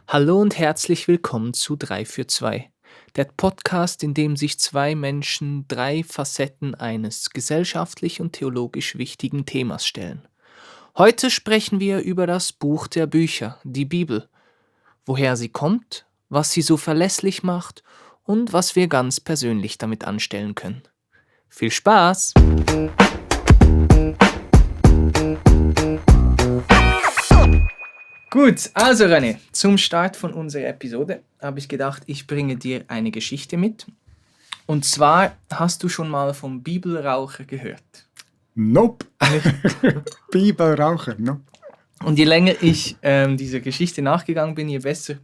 Hallo und herzlich willkommen zu 3 für 2, der Podcast, in dem sich zwei Menschen drei Facetten eines gesellschaftlich und theologisch wichtigen Themas stellen. Heute sprechen wir über das Buch der Bücher, die Bibel, woher sie kommt, was sie so verlässlich macht und was wir ganz persönlich damit anstellen können. Viel Spaß! Gut, also René, zum Start von unserer Episode habe ich gedacht, ich bringe dir eine Geschichte mit. Und zwar, hast du schon mal vom Bibelraucher gehört? Nope. Bibelraucher, nope. Und je länger ich dieser Geschichte nachgegangen bin, je besser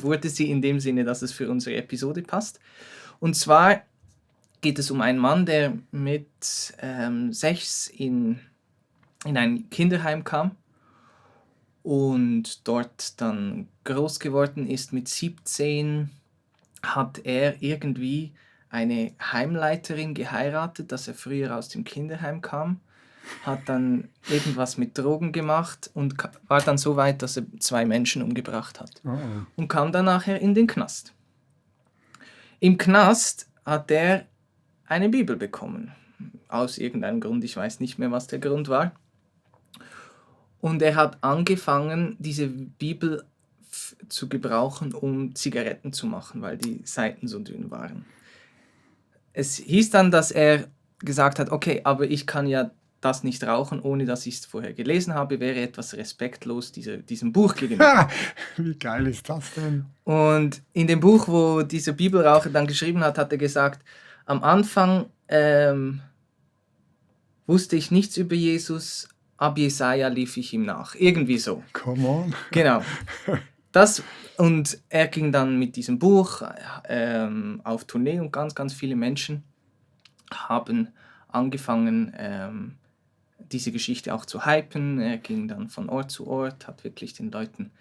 wurde sie in dem Sinne, dass es für unsere Episode passt. Und zwar geht es um einen Mann, der mit 6 in ein Kinderheim kam und dort dann groß geworden ist. Mit 17 hat er irgendwie eine Heimleiterin geheiratet, dass er früher aus dem Kinderheim kam, hat dann irgendwas mit Drogen gemacht und war dann so weit, dass er 2 Menschen umgebracht hat. Und kam dann nachher in den Knast. Im Knast hat er eine Bibel bekommen, aus irgendeinem Grund, ich weiß nicht mehr, was der Grund war. Und er hat angefangen, diese Bibel zu gebrauchen, um Zigaretten zu machen, weil die Seiten so dünn waren. Es hieß dann, dass er gesagt hat, okay, aber ich kann ja das nicht rauchen, ohne dass ich es vorher gelesen habe, wäre etwas respektlos diesem Buch gegenüber. Wie geil ist das denn? Und in dem Buch, wo dieser Bibelraucher dann geschrieben hat, hat er gesagt, am Anfang wusste ich nichts über Jesus, ab Jesaja lief ich ihm nach. Irgendwie so. Come on. Genau. Und er ging dann mit diesem Buch auf Tournee und ganz, ganz viele Menschen haben angefangen, diese Geschichte auch zu hypen. Er ging dann von Ort zu Ort, hat wirklich den Leuten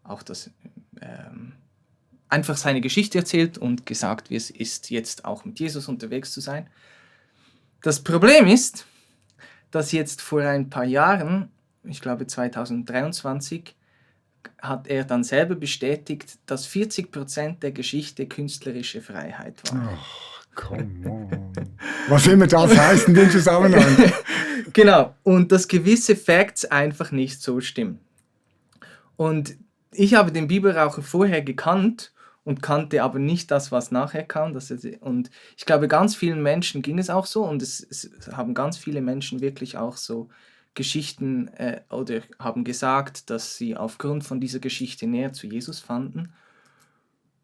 auch einfach seine Geschichte erzählt und gesagt, wie es ist, jetzt auch mit Jesus unterwegs zu sein. Das Problem ist, dass jetzt vor ein paar Jahren, ich glaube 2023, hat er dann selber bestätigt, dass 40% der Geschichte künstlerische Freiheit war. Ach, come on. Was immer das heißt in dem Zusammenhang. Genau, und dass gewisse Facts einfach nicht so stimmen. Und ich habe den Bibelraucher vorher gekannt und kannte aber nicht das, was nachher kam. Und ich glaube, ganz vielen Menschen ging es auch so und es haben ganz viele Menschen wirklich auch so Geschichten oder haben gesagt, dass sie aufgrund von dieser Geschichte näher zu Jesus fanden.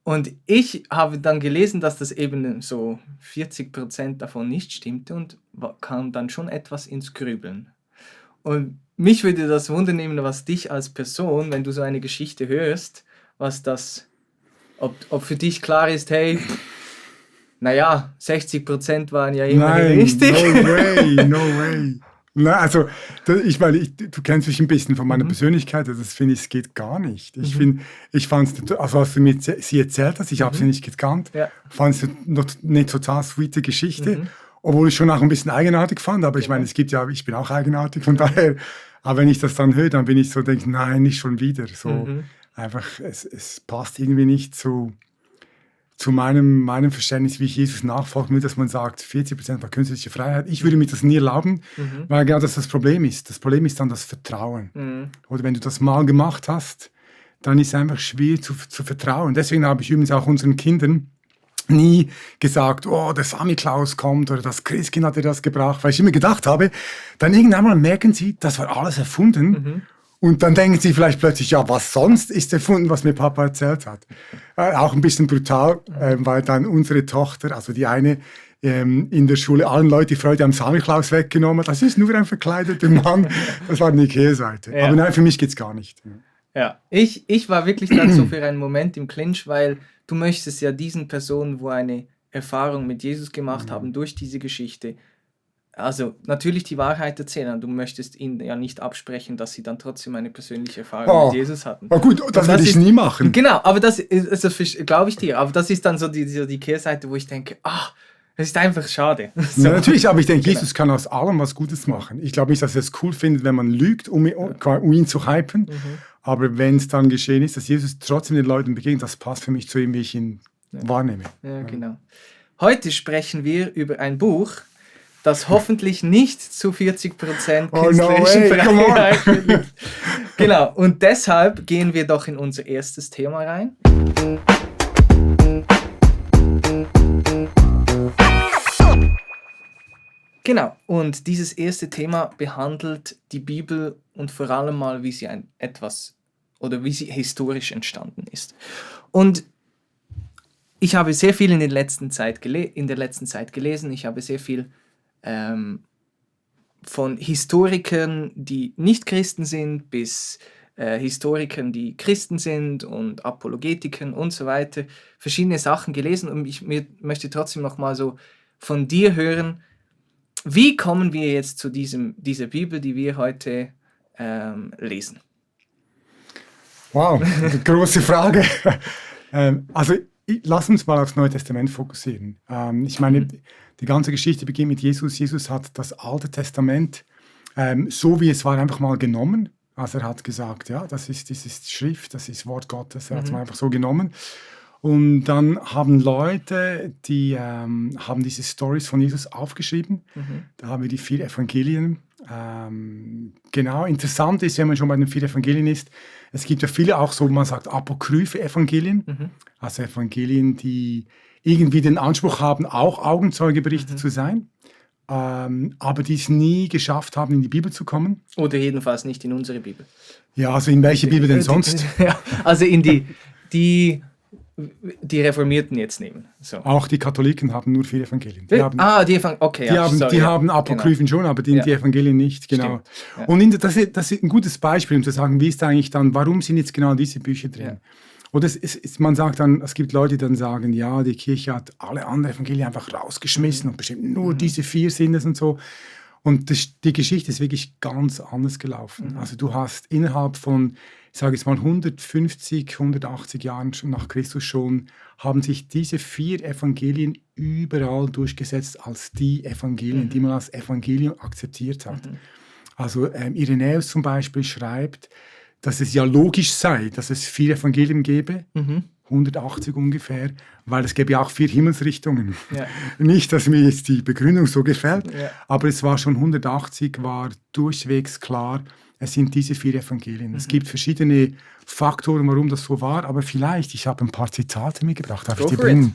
Und ich habe dann gelesen, dass das eben so 40% davon nicht stimmte und kam dann schon etwas ins Grübeln. Und mich würde das wundern, was dich als Person, wenn du so eine Geschichte hörst, ob für dich klar ist, hey, naja, 60% waren ja immerhin richtig. No way. Na, also, ich meine, du kennst mich ein bisschen von meiner Persönlichkeit, also das finde ich, es geht gar nicht. Ich fand es, also als du mir sie erzählt hast, ich habe sie nicht gekannt, fand es noch eine total sweete Geschichte, obwohl ich schon auch ein bisschen eigenartig fand, aber ich meine, ich bin auch eigenartig, von daher, aber wenn ich das dann höre, dann bin ich so, denke, nein, nicht schon wieder, so einfach, es passt irgendwie nicht zu meinem Verständnis, wie ich Jesus nachfolge, nur dass man sagt, 40% war künstliche Freiheit. Ich würde mir das nie erlauben, weil genau das Problem ist. Das Problem ist dann das Vertrauen. Oder wenn du das mal gemacht hast, dann ist es einfach schwer zu vertrauen. Deswegen habe ich übrigens auch unseren Kindern nie gesagt, oh, der Samichlaus kommt oder das Christkind hat dir das gebracht, weil ich immer gedacht habe, dann irgendwann mal merken sie, das war alles erfunden. Und dann denken sie vielleicht plötzlich, ja, was sonst ist erfunden, was mir Papa erzählt hat. Auch ein bisschen brutal, weil dann unsere Tochter, also die eine in der Schule, allen Leuten die Freude am Samichlaus weggenommen hat. Das ist nur ein verkleideter Mann. Das war eine Kehrseite. Ja. Aber nein, für mich geht's gar nicht. Ja, ich war wirklich dann so für einen Moment im Clinch, weil du möchtest ja diesen Personen, wo eine Erfahrung mit Jesus gemacht haben, durch diese Geschichte, also natürlich die Wahrheit erzählen. Du möchtest ihnen ja nicht absprechen, dass sie dann trotzdem eine persönliche Erfahrung mit Jesus hatten. Oh gut, das würde ich nie machen. Genau, aber das glaube ich dir. Aber das ist dann so die Kehrseite, wo ich denke, das ist einfach schade. So. Ja, natürlich, aber ich denke, Jesus kann aus allem was Gutes machen. Ich glaube nicht, dass er es cool findet, wenn man lügt, um ihn zu hypen. Aber wenn es dann geschehen ist, dass Jesus trotzdem den Leuten begegnet, das passt für mich zu ihm, wie ich ihn wahrnehme. Ja, genau. Heute sprechen wir über ein Buch, das hoffentlich nicht zu 40% künstlerischen Freiheit liegt. Genau, und deshalb gehen wir doch in unser erstes Thema rein. Genau, und dieses erste Thema behandelt die Bibel und vor allem mal, wie sie wie sie historisch entstanden ist. Und ich habe sehr viel in der letzten Zeit gelesen. Ich habe sehr viel von Historikern, die nicht Christen sind, bis Historikern, die Christen sind und Apologetikern und so weiter, verschiedene Sachen gelesen. Und ich möchte trotzdem noch mal so von dir hören, wie kommen wir jetzt zu dieser Bibel, die wir heute lesen? Wow, eine große Frage. Lass uns mal aufs Neue Testament fokussieren. Ich meine, die ganze Geschichte beginnt mit Jesus. Jesus hat das Alte Testament, so wie es war, einfach mal genommen. Also er hat gesagt, ja, das ist Schrift, das ist Wort Gottes. Er hat es mal einfach so genommen. Und dann haben Leute, die haben diese Stories von Jesus aufgeschrieben. Da haben wir die 4 Evangelien. Genau, interessant ist, wenn man schon bei den 4 Evangelien ist, es gibt ja viele auch so, man sagt apokryphe Evangelien, also Evangelien, die irgendwie den Anspruch haben, auch Augenzeugeberichte zu sein, aber die es nie geschafft haben, in die Bibel zu kommen. Oder jedenfalls nicht in unsere Bibel. Ja, also in welche Bibel denn sonst? Ja, also in die Reformierten jetzt nehmen. So. Auch die Katholiken haben nur 4 Evangelien. Die haben Apokryphen schon, aber die Evangelien nicht. Genau. Ja. Und das ist ein gutes Beispiel, um zu sagen, wie ist eigentlich dann, warum sind jetzt genau diese Bücher drin? Ja. Oder man sagt dann, es gibt Leute, die dann sagen, ja, die Kirche hat alle anderen Evangelien einfach rausgeschmissen und bestimmt nur diese 4 sind es und so. Und die Geschichte ist wirklich ganz anders gelaufen. Also du hast innerhalb von, ich sage jetzt mal 150, 180 Jahren nach Christus schon, haben sich diese 4 Evangelien überall durchgesetzt als die Evangelien, die man als Evangelium akzeptiert hat. Also Irenäus zum Beispiel schreibt, dass es ja logisch sei, dass es 4 Evangelien gäbe, 180 ungefähr, weil es gäbe ja auch 4 Himmelsrichtungen. Ja. Nicht, dass mir jetzt die Begründung so gefällt, aber es war schon 180, war durchwegs klar, es sind diese 4 Evangelien. Es gibt verschiedene Faktoren, warum das so war, aber vielleicht, ich habe ein paar Zitate mitgebracht, darf ich die bringen?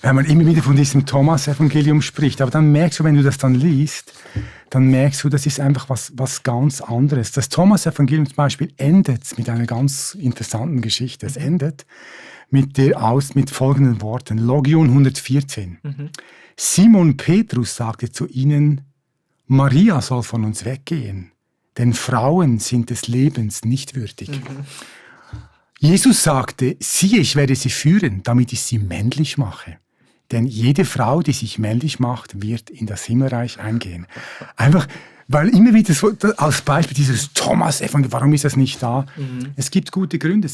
Wenn man immer wieder von diesem Thomas-Evangelium spricht, aber dann merkst du, wenn du das dann liest, dann merkst du, das ist einfach was ganz anderes. Das Thomas-Evangelium zum Beispiel endet mit einer ganz interessanten Geschichte. Es endet mit folgenden Worten. Logion 114. Simon Petrus sagte zu ihnen, Maria soll von uns weggehen, denn Frauen sind des Lebens nicht würdig. Jesus sagte, siehe, ich werde sie führen, damit ich sie männlich mache. Denn jede Frau, die sich männlich macht, wird in das Himmelreich eingehen. Einfach, weil immer wieder so, als Beispiel dieses Thomas-Evangelium, warum ist das nicht da? Es gibt gute Gründe.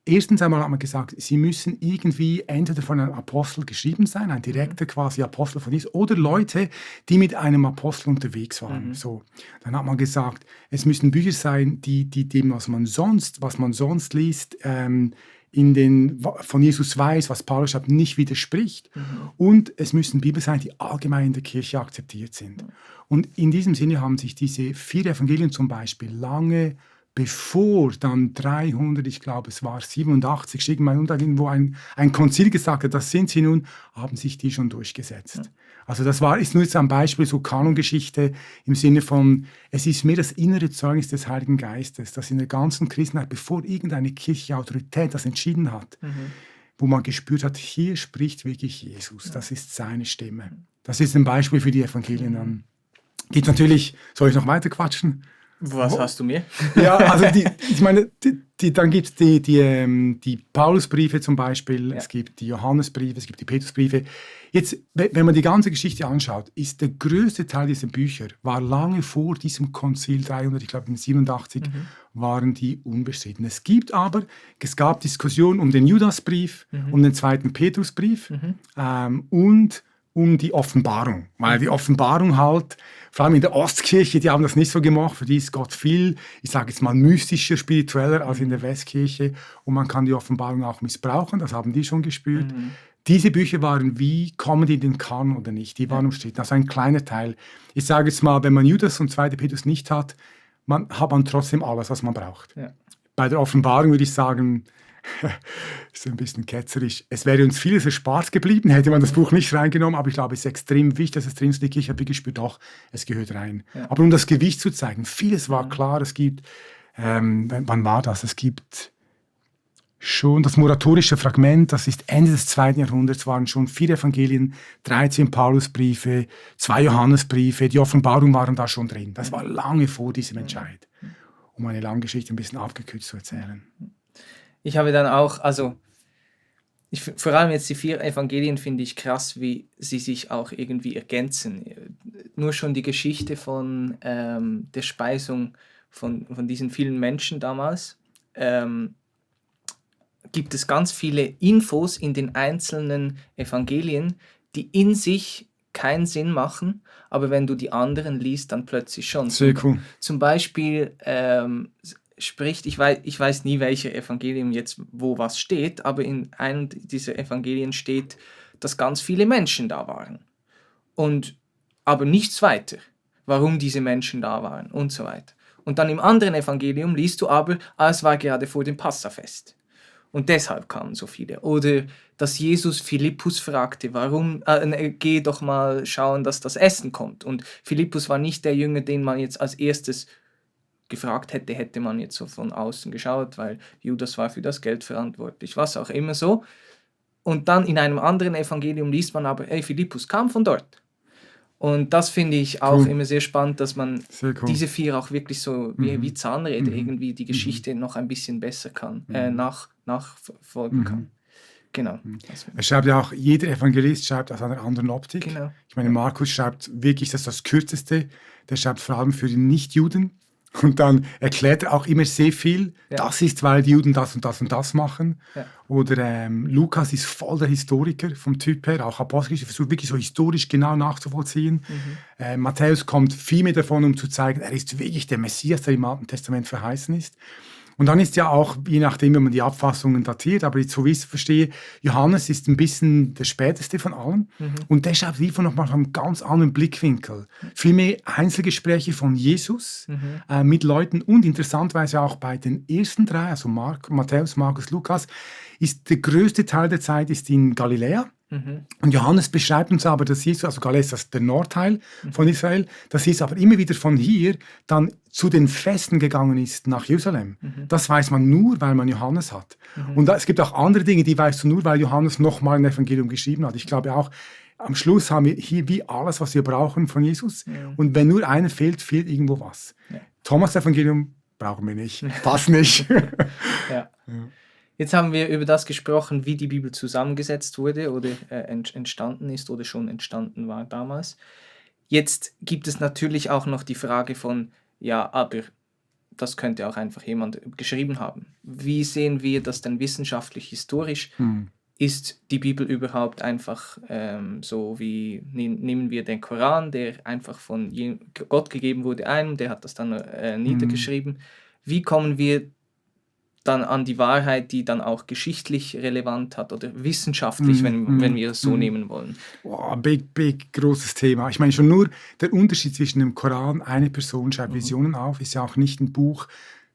Erstens einmal hat man gesagt, sie müssen irgendwie entweder von einem Apostel geschrieben sein, ein direkter quasi Apostel von Jesus, oder Leute, die mit einem Apostel unterwegs waren. So. Dann hat man gesagt, es müssen Bücher sein, die dem, was man sonst liest, von Jesus weiß, was Paulus schreibt, nicht widerspricht. Und es müssen Bibeln sein, die allgemein in der Kirche akzeptiert sind. Und in diesem Sinne haben sich diese 4 Evangelien zum Beispiel lange bevor dann 300, ich glaube es war 87, irgendwo ein Konzil gesagt hat, das sind sie nun, haben sich die schon durchgesetzt. Also ist nur jetzt ein Beispiel, so Kanongeschichte im Sinne von, es ist mehr das innere Zeugnis des Heiligen Geistes, das in der ganzen Christenheit, bevor irgendeine kirchliche Autorität das entschieden hat, wo man gespürt hat, hier spricht wirklich Jesus, das ist seine Stimme. Das ist ein Beispiel für die Evangelien. Dann gibt natürlich, soll ich noch weiter quatschen? Was hast du mir? Ja, also dann gibt es die Paulusbriefe zum Beispiel, es gibt die Johannesbriefe, es gibt die Petrusbriefe. Jetzt, wenn man die ganze Geschichte anschaut, ist der größte Teil dieser Bücher, war lange vor diesem Konzil 300, ich glaube 87, waren die unbestritten. Es gab Diskussionen um den Judasbrief, um den 2. Petrusbrief und um die Offenbarung. Weil die Offenbarung halt, vor allem in der Ostkirche, die haben das nicht so gemacht. Für die ist Gott viel, ich sage jetzt mal, mystischer, spiritueller als in der Westkirche. Und man kann die Offenbarung auch missbrauchen, das haben die schon gespürt. Diese Bücher waren wie, kommen die in den Kanon oder nicht? Die waren umstritten. Also ein kleiner Teil. Ich sage jetzt mal, wenn man Judas und 2. Petrus nicht hat, hat man trotzdem alles, was man braucht. Ja. Bei der Offenbarung würde ich sagen, ist ein bisschen ketzerisch. Es wäre uns vieles erspart geblieben, hätte man das Buch nicht reingenommen, aber ich glaube, es ist extrem wichtig, dass es drin ist. Ich habe wirklich gespürt, doch, es gehört rein. Ja. Aber um das Gewicht zu zeigen, vieles war klar. Es gibt, wann war das? Es gibt schon das moratorische Fragment, das ist Ende des 2. Jahrhunderts, waren schon 4 Evangelien, 13 Paulusbriefe, 2 Johannesbriefe, die Offenbarung waren da schon drin. Das war lange vor diesem Entscheid, um eine lange Geschichte ein bisschen abgekürzt zu erzählen. Ich habe dann auch, vor allem jetzt die 4 Evangelien finde ich krass, wie sie sich auch irgendwie ergänzen. Nur schon die Geschichte von der Speisung von diesen vielen Menschen damals, gibt es ganz viele Infos in den einzelnen Evangelien, die in sich keinen Sinn machen, aber wenn du die anderen liest, dann plötzlich schon. Sehr cool. Zum Beispiel spricht, ich weiß nie, welches Evangelium jetzt wo was steht, aber in einem dieser Evangelien steht, dass ganz viele Menschen da waren. Aber nichts weiter, warum diese Menschen da waren und so weiter. Und dann im anderen Evangelium liest du aber, es war gerade vor dem Passafest. Und deshalb kamen so viele. Oder dass Jesus Philippus fragte, warum, geh doch mal schauen, dass das Essen kommt. Und Philippus war nicht der Jünger, den man jetzt als erstes gefragt hätte man jetzt so von außen geschaut, weil Judas war für das Geld verantwortlich, was auch immer so. Und dann in einem anderen Evangelium liest man aber, Philippus kam von dort. Und das finde ich auch immer sehr spannend, dass man diese 4 auch wirklich so wie Zahnräder irgendwie die Geschichte noch ein bisschen besser kann, nachfolgen kann. Genau. Er schreibt ja auch, jeder Evangelist schreibt aus einer anderen Optik. Genau. Ich meine, Markus schreibt wirklich, das ist das Kürzeste. Der schreibt vor allem für die Nichtjuden. Und dann erklärt er auch immer sehr viel. Ja. Das ist, weil die Juden das und das und das machen. Ja. Oder Lukas ist voll der Historiker vom Typ her, auch Apostelgeschichte, versucht wirklich so historisch genau nachzuvollziehen. Matthäus kommt viel mehr davon, um zu zeigen, er ist wirklich der Messias, der im Alten Testament verheißen ist. Und dann ist ja auch, je nachdem, wie man die Abfassungen datiert, aber so wie ich es verstehe, Johannes ist ein bisschen der späteste von allen. Und der schreibt lieber nochmal von einem ganz anderen Blickwinkel. Viel mehr Einzelgespräche von Jesus mit Leuten und interessanterweise auch bei den ersten 3, also Matthäus, Markus, Lukas, ist der größte Teil der Zeit ist in Galiläa. Und Johannes beschreibt uns aber, dass Jesus, also Galiläa ist das der Nordteil von Israel, dass Jesus aber immer wieder von hier dann zu den Festen gegangen ist nach Jerusalem. Das weiß man nur, weil man Johannes hat. Und es gibt auch andere Dinge, die weißt du nur, weil Johannes nochmal ein Evangelium geschrieben hat. Ich glaube auch, am Schluss haben wir hier wie alles, was wir brauchen von Jesus. Und wenn nur einer fehlt, fehlt irgendwo was. Thomas Evangelium brauchen wir nicht. Passt nicht. Ja. Jetzt haben wir über das gesprochen, wie die Bibel zusammengesetzt wurde oder entstanden ist oder schon entstanden war damals. Jetzt gibt es natürlich auch noch die Frage von, ja, aber das könnte auch einfach jemand geschrieben haben. Wie sehen wir das denn wissenschaftlich, historisch? Ist die Bibel überhaupt einfach so wie, nehmen wir den Koran, der einfach von Gott gegeben wurde ein, der hat das dann niedergeschrieben. Wie kommen wir dann an die Wahrheit, die dann auch geschichtlich relevant hat oder wissenschaftlich, wenn wir es so nehmen wollen? Wow, big, großes Thema. Ich meine schon nur der Unterschied zwischen dem Koran, eine Person schreibt Visionen auf, ist ja auch nicht ein Buch,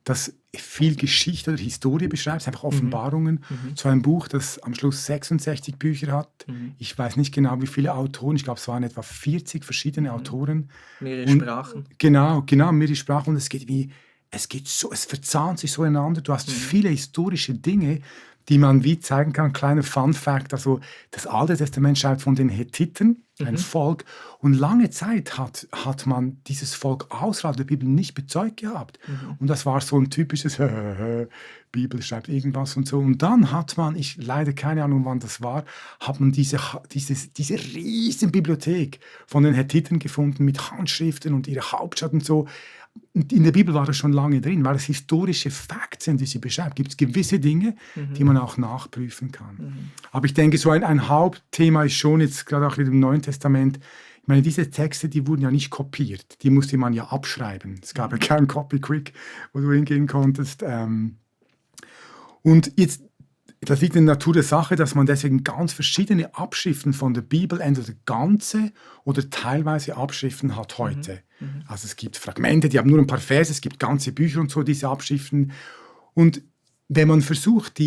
das viel Geschichte oder Historie beschreibt, es sind einfach Offenbarungen. So ein Buch, das am Schluss 66 Bücher hat. Ich weiß nicht genau, wie viele Autoren, ich glaube, es waren etwa 40 verschiedene Autoren. Mehrere Sprachen. Genau, mehrere Sprachen. Und es verzahnt sich so ineinander. Du hast viele historische Dinge, die man wie zeigen kann. Kleiner Fun Fact, also das Alte Testament schreibt von den Hethiten, ein Volk. Und lange Zeit hat man dieses Volk außerhalb der Bibel nicht bezeugt gehabt. Und das war so ein typisches Bibel schreibt irgendwas und so. Und dann hat man, ich leider keine Ahnung, wann das war, hat man diese riesen Bibliothek von den Hethiten gefunden mit Handschriften und ihre Hauptstadt und so. In der Bibel war das schon lange drin, weil es historische Fakten sind, die sie beschreibt. Gibt es gewisse Dinge, die man auch nachprüfen kann. Aber ich denke, so ein Hauptthema ist schon jetzt gerade auch im Neuen Testament. Ich meine, diese Texte, die wurden ja nicht kopiert. Die musste man ja abschreiben. Es gab ja kein Copy-Quick, wo du hingehen konntest. Und jetzt, das liegt in der Natur der Sache, dass man deswegen ganz verschiedene Abschriften von der Bibel, entweder ganze oder teilweise Abschriften hat heute. Also es gibt Fragmente, die haben nur ein paar Verse, es gibt ganze Bücher und so, diese Abschriften. Und wenn man versucht,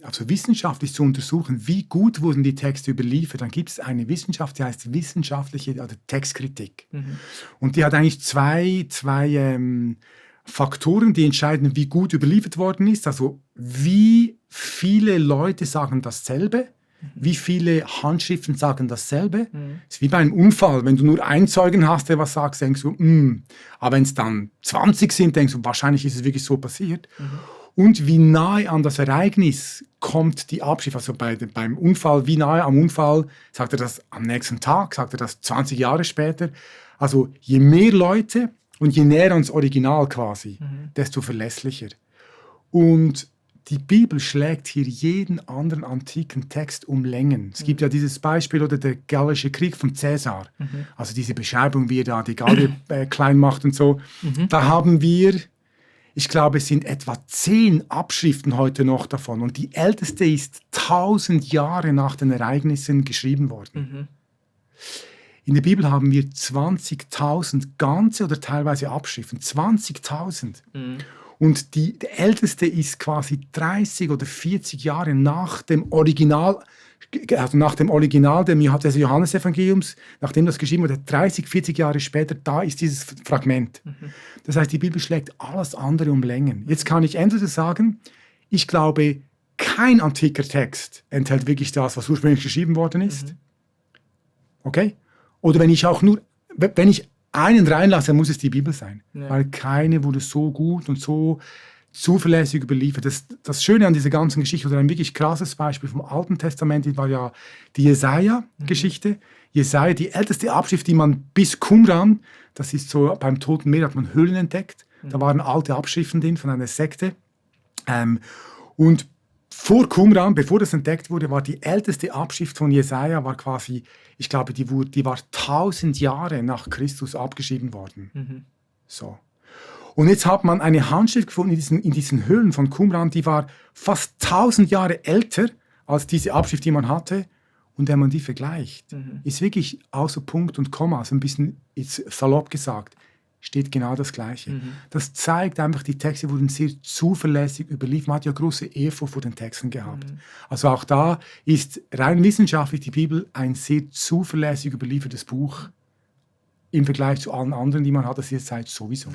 also wissenschaftlich zu untersuchen, wie gut wurden die Texte überliefert, dann gibt es eine Wissenschaft, die heißt wissenschaftliche oder Textkritik. Und die hat eigentlich zwei Faktoren, die entscheiden, wie gut überliefert worden ist. Also wie viele Leute sagen dasselbe, wie viele Handschriften sagen dasselbe. Es ist wie bei einem Unfall. Wenn du nur einen Zeugen hast, der was sagt, denkst du, aber wenn es dann 20 sind, denkst du, wahrscheinlich ist es wirklich so passiert. Und wie nahe an das Ereignis kommt die Abschrift, also beim Unfall, wie nahe am Unfall, sagt er das am nächsten Tag, sagt er das 20 Jahre später. Also je mehr Leute und je näher ans Original quasi, desto verlässlicher. Und die Bibel schlägt hier jeden anderen antiken Text um Längen. Es gibt ja dieses Beispiel oder der Gallische Krieg von Cäsar. Also diese Beschreibung, wie er da die Gallier klein macht und so. Da haben wir, ich glaube, es sind etwa 10 Abschriften heute noch davon. Und die älteste ist 1000 Jahre nach den Ereignissen geschrieben worden. In der Bibel haben wir 20.000 ganze oder teilweise Abschriften. 20.000. Und die älteste ist quasi 30 oder 40 Jahre nach dem Original, also nach dem Original des Johannesevangeliums, nachdem das geschrieben wurde, 30, 40 Jahre später, da ist dieses Fragment. Das heißt, die Bibel schlägt alles andere um Längen. Jetzt kann ich entweder sagen, ich glaube, kein antiker Text enthält wirklich das, was ursprünglich geschrieben worden ist. Okay? Oder wenn ich einen reinlasse, muss es die Bibel sein. Ja. Weil keine wurde so gut und so zuverlässig überliefert. Das Schöne an dieser ganzen Geschichte, oder ein wirklich krasses Beispiel vom Alten Testament, war ja die Jesaja-Geschichte. Jesaja, die älteste Abschrift, die man bis Qumran, das ist so, beim Toten Meer hat man Höhlen entdeckt. Da waren alte Abschriften drin von einer Sekte. Und vor Qumran, bevor das entdeckt wurde, war die älteste Abschrift von Jesaja, war quasi, ich glaube, die war 1000 Jahre nach Christus abgeschrieben worden. So. Und jetzt hat man eine Handschrift gefunden in diesen Höhlen von Qumran, die war fast 1000 Jahre älter als diese Abschrift, die man hatte. Und wenn man die vergleicht, ist wirklich außer Punkt und Komma, also ein bisschen jetzt salopp gesagt, steht genau das Gleiche. Das zeigt einfach, die Texte wurden sehr zuverlässig überliefert. Man hat ja große Ehrfurcht vor den Texten gehabt. Also auch da ist rein wissenschaftlich die Bibel ein sehr zuverlässig überliefertes Buch im Vergleich zu allen anderen, die man hat, das jetzt Zeit sowieso.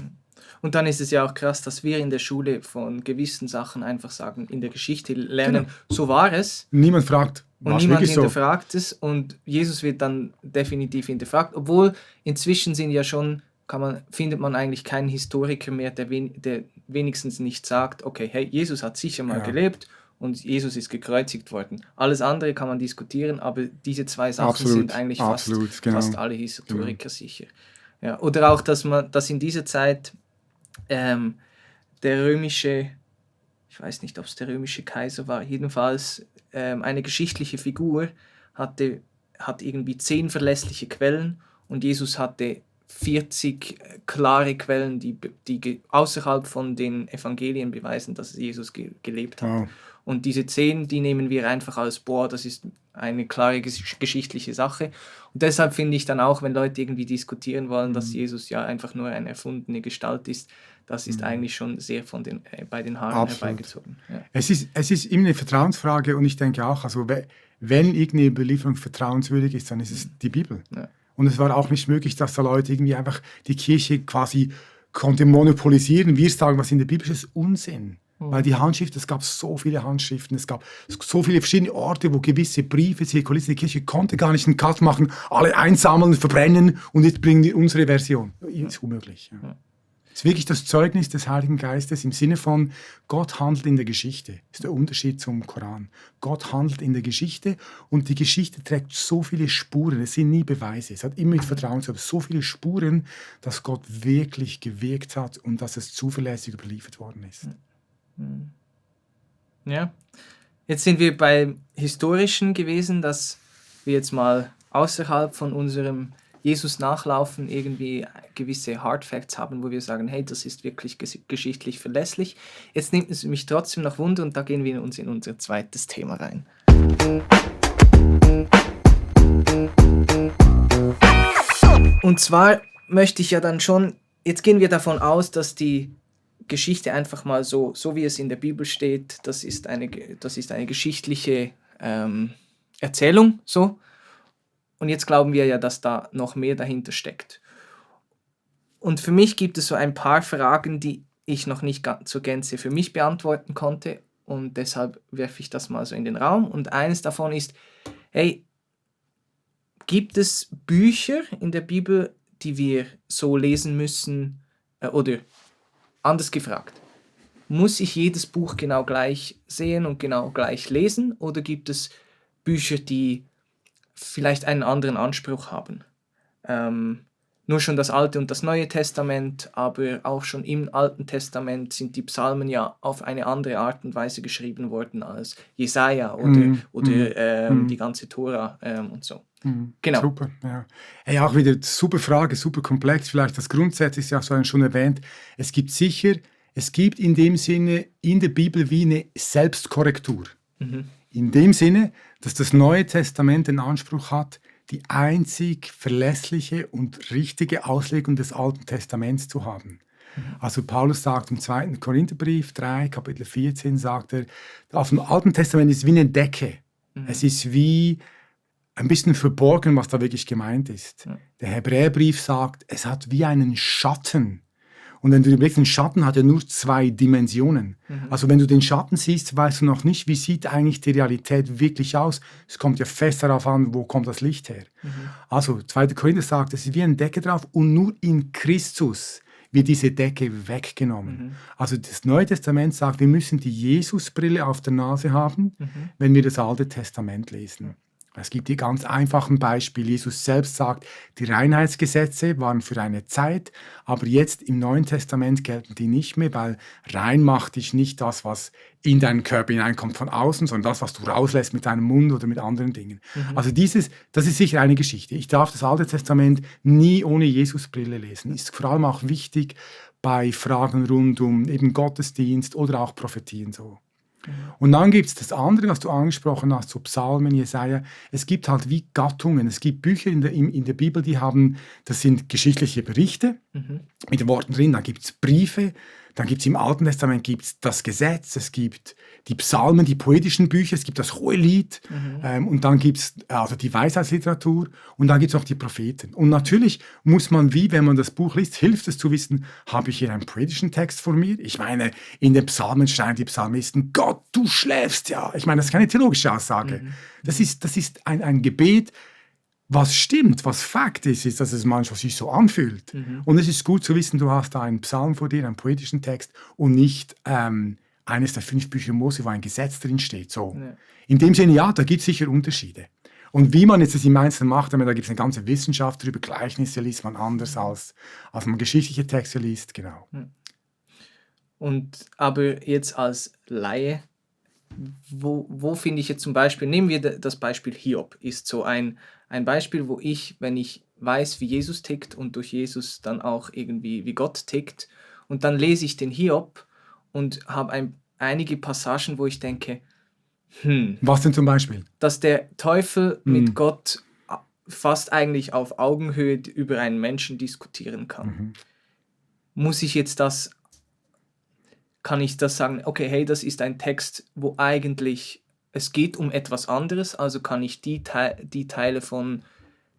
Und dann ist es ja auch krass, dass wir in der Schule von gewissen Sachen einfach sagen, in der Geschichte lernen, so war es. Niemand fragt, und niemand hinterfragt es. Und Jesus wird dann definitiv hinterfragt. Obwohl inzwischen sind ja schon, findet man eigentlich keinen Historiker mehr, der wenigstens nicht sagt, okay, hey, Jesus hat sicher mal gelebt und Jesus ist gekreuzigt worden. Alles andere kann man diskutieren, aber diese zwei Sachen sind eigentlich fast alle Historiker sicher. Ja, oder auch, dass in dieser Zeit der römische, ich weiß nicht, ob es der römische Kaiser war, jedenfalls eine geschichtliche Figur hat irgendwie 10 verlässliche Quellen und Jesus hatte 40 klare Quellen, die außerhalb von den Evangelien beweisen, dass Jesus gelebt hat. Wow. Und diese 10, die nehmen wir einfach als, das ist eine klare geschichtliche Sache. Und deshalb finde ich dann auch, wenn Leute irgendwie diskutieren wollen, dass Jesus ja einfach nur eine erfundene Gestalt ist, das ist eigentlich schon sehr bei den Haaren herbeigezogen. Ja. Es ist immer eine Vertrauensfrage und ich denke auch, also wenn irgendeine Überlieferung vertrauenswürdig ist, dann ist es die Bibel. Ja. Und es war auch nicht möglich, dass da Leute irgendwie einfach die Kirche quasi konnten monopolisieren. Wir sagen, was in der Bibel ist, Unsinn. Weil die Handschrift, es gab so viele Handschriften, es gab so viele verschiedene Orte, wo gewisse Briefe zirkulierten. Die Kirche konnte gar nicht einen Cut machen, alle einsammeln, verbrennen und jetzt bringen wir unsere Version. Das ist unmöglich. Ja. Es ist wirklich das Zeugnis des Heiligen Geistes im Sinne von, Gott handelt in der Geschichte. Das ist der Unterschied zum Koran. Gott handelt in der Geschichte und die Geschichte trägt so viele Spuren. Es sind nie Beweise. Es hat immer mit Vertrauen zu tun. So viele Spuren, dass Gott wirklich gewirkt hat und dass es zuverlässig überliefert worden ist. Ja, jetzt sind wir beim Historischen gewesen, dass wir jetzt mal außerhalb von unserem Jesus nachlaufen irgendwie gewisse Hard Facts haben, wo wir sagen, hey, das ist wirklich geschichtlich verlässlich. Jetzt nimmt es mich trotzdem noch Wunder und da gehen wir uns in unser zweites Thema rein. Und zwar möchte ich ja dann schon, jetzt gehen wir davon aus, dass die Geschichte einfach mal so wie es in der Bibel steht, das ist eine geschichtliche Erzählung, so. Und jetzt glauben wir ja, dass da noch mehr dahinter steckt. Und für mich gibt es so ein paar Fragen, die ich noch nicht zur Gänze für mich beantworten konnte. Und deshalb werfe ich das mal so in den Raum. Und eines davon ist, hey, gibt es Bücher in der Bibel, die wir so lesen müssen? Oder anders gefragt, muss ich jedes Buch genau gleich sehen und genau gleich lesen? Oder gibt es Bücher, die vielleicht einen anderen Anspruch haben? Nur schon das Alte und das Neue Testament, aber auch schon im Alten Testament sind die Psalmen ja auf eine andere Art und Weise geschrieben worden als Jesaja oder die ganze Tora und so. Genau. Super, ja. Hey, auch wieder super Frage, super komplex. Vielleicht das Grundsätzliche ist ja schon erwähnt. Es gibt in dem Sinne in der Bibel wie eine Selbstkorrektur. In dem Sinne, dass das Neue Testament den Anspruch hat, die einzig verlässliche und richtige Auslegung des Alten Testaments zu haben. Also Paulus sagt im 2. Korintherbrief 3, Kapitel 14, sagt er, auf dem Alten Testament ist wie eine Decke. Es ist wie ein bisschen verborgen, was da wirklich gemeint ist. Der Hebräerbrief sagt, es hat wie einen Schatten. Und wenn du überlegst, ein Schatten hat ja nur 2 Dimensionen. Also wenn du den Schatten siehst, weißt du noch nicht, wie sieht eigentlich die Realität wirklich aus. Es kommt ja fest darauf an, wo kommt das Licht her. Also 2. Korinther sagt, es ist wie eine Decke drauf und nur in Christus wird diese Decke weggenommen. Also das Neue Testament sagt, wir müssen die Jesusbrille auf der Nase haben, wenn wir das Alte Testament lesen. Es gibt die ganz einfachen Beispiele. Jesus selbst sagt, die Reinheitsgesetze waren für eine Zeit, aber jetzt im Neuen Testament gelten die nicht mehr, weil rein macht dich nicht das, was in deinen Körper hineinkommt von außen, sondern das, was du rauslässt mit deinem Mund oder mit anderen Dingen. Also das ist sicher eine Geschichte. Ich darf das Alte Testament nie ohne Jesusbrille lesen. Ist vor allem auch wichtig bei Fragen rund um eben Gottesdienst oder auch Prophetien so. Und dann gibt es das andere, was du angesprochen hast, so Psalmen, Jesaja. Es gibt halt wie Gattungen. Es gibt Bücher in der Bibel, das sind geschichtliche Berichte mit den Worten drin. Dann gibt es Briefe, dann gibt es im Alten Testament gibt's das Gesetz, es gibt die Psalmen, die poetischen Bücher, es gibt das Hohelied und dann gibt es also die Weisheitsliteratur und dann gibt es auch die Propheten. Und natürlich muss man wenn man das Buch liest, hilft es zu wissen, habe ich hier einen poetischen Text vor mir? Ich meine, in den Psalmen schreien die Psalmisten, Gott, du schläfst ja. Ich meine, das ist keine theologische Aussage. Das ist ein Gebet, was stimmt, was Fakt ist, dass es manchmal sich so anfühlt. Und es ist gut zu wissen, du hast da einen Psalm vor dir, einen poetischen Text und nicht eines der 5 Bücher Mose, wo ein Gesetz drin steht. So. Ja. In dem Sinne, ja, da gibt es sicher Unterschiede. Und wie man jetzt das im Einzelnen macht, da gibt es eine ganze Wissenschaft darüber, Gleichnisse liest man anders, als man geschichtliche Texte liest, genau. Und aber jetzt als Laie, wo finde ich jetzt zum Beispiel, nehmen wir das Beispiel Hiob, ist so ein Beispiel, wo wenn ich weiß, wie Jesus tickt und durch Jesus dann auch irgendwie wie Gott tickt und dann lese ich den Hiob und habe einige Passagen, wo ich denke, Was denn zum Beispiel? Dass der Teufel mit Gott fast eigentlich auf Augenhöhe über einen Menschen diskutieren kann. Muss ich jetzt kann ich das sagen, okay, hey, das ist ein Text, wo eigentlich es geht um etwas anderes, also kann ich die Teile von,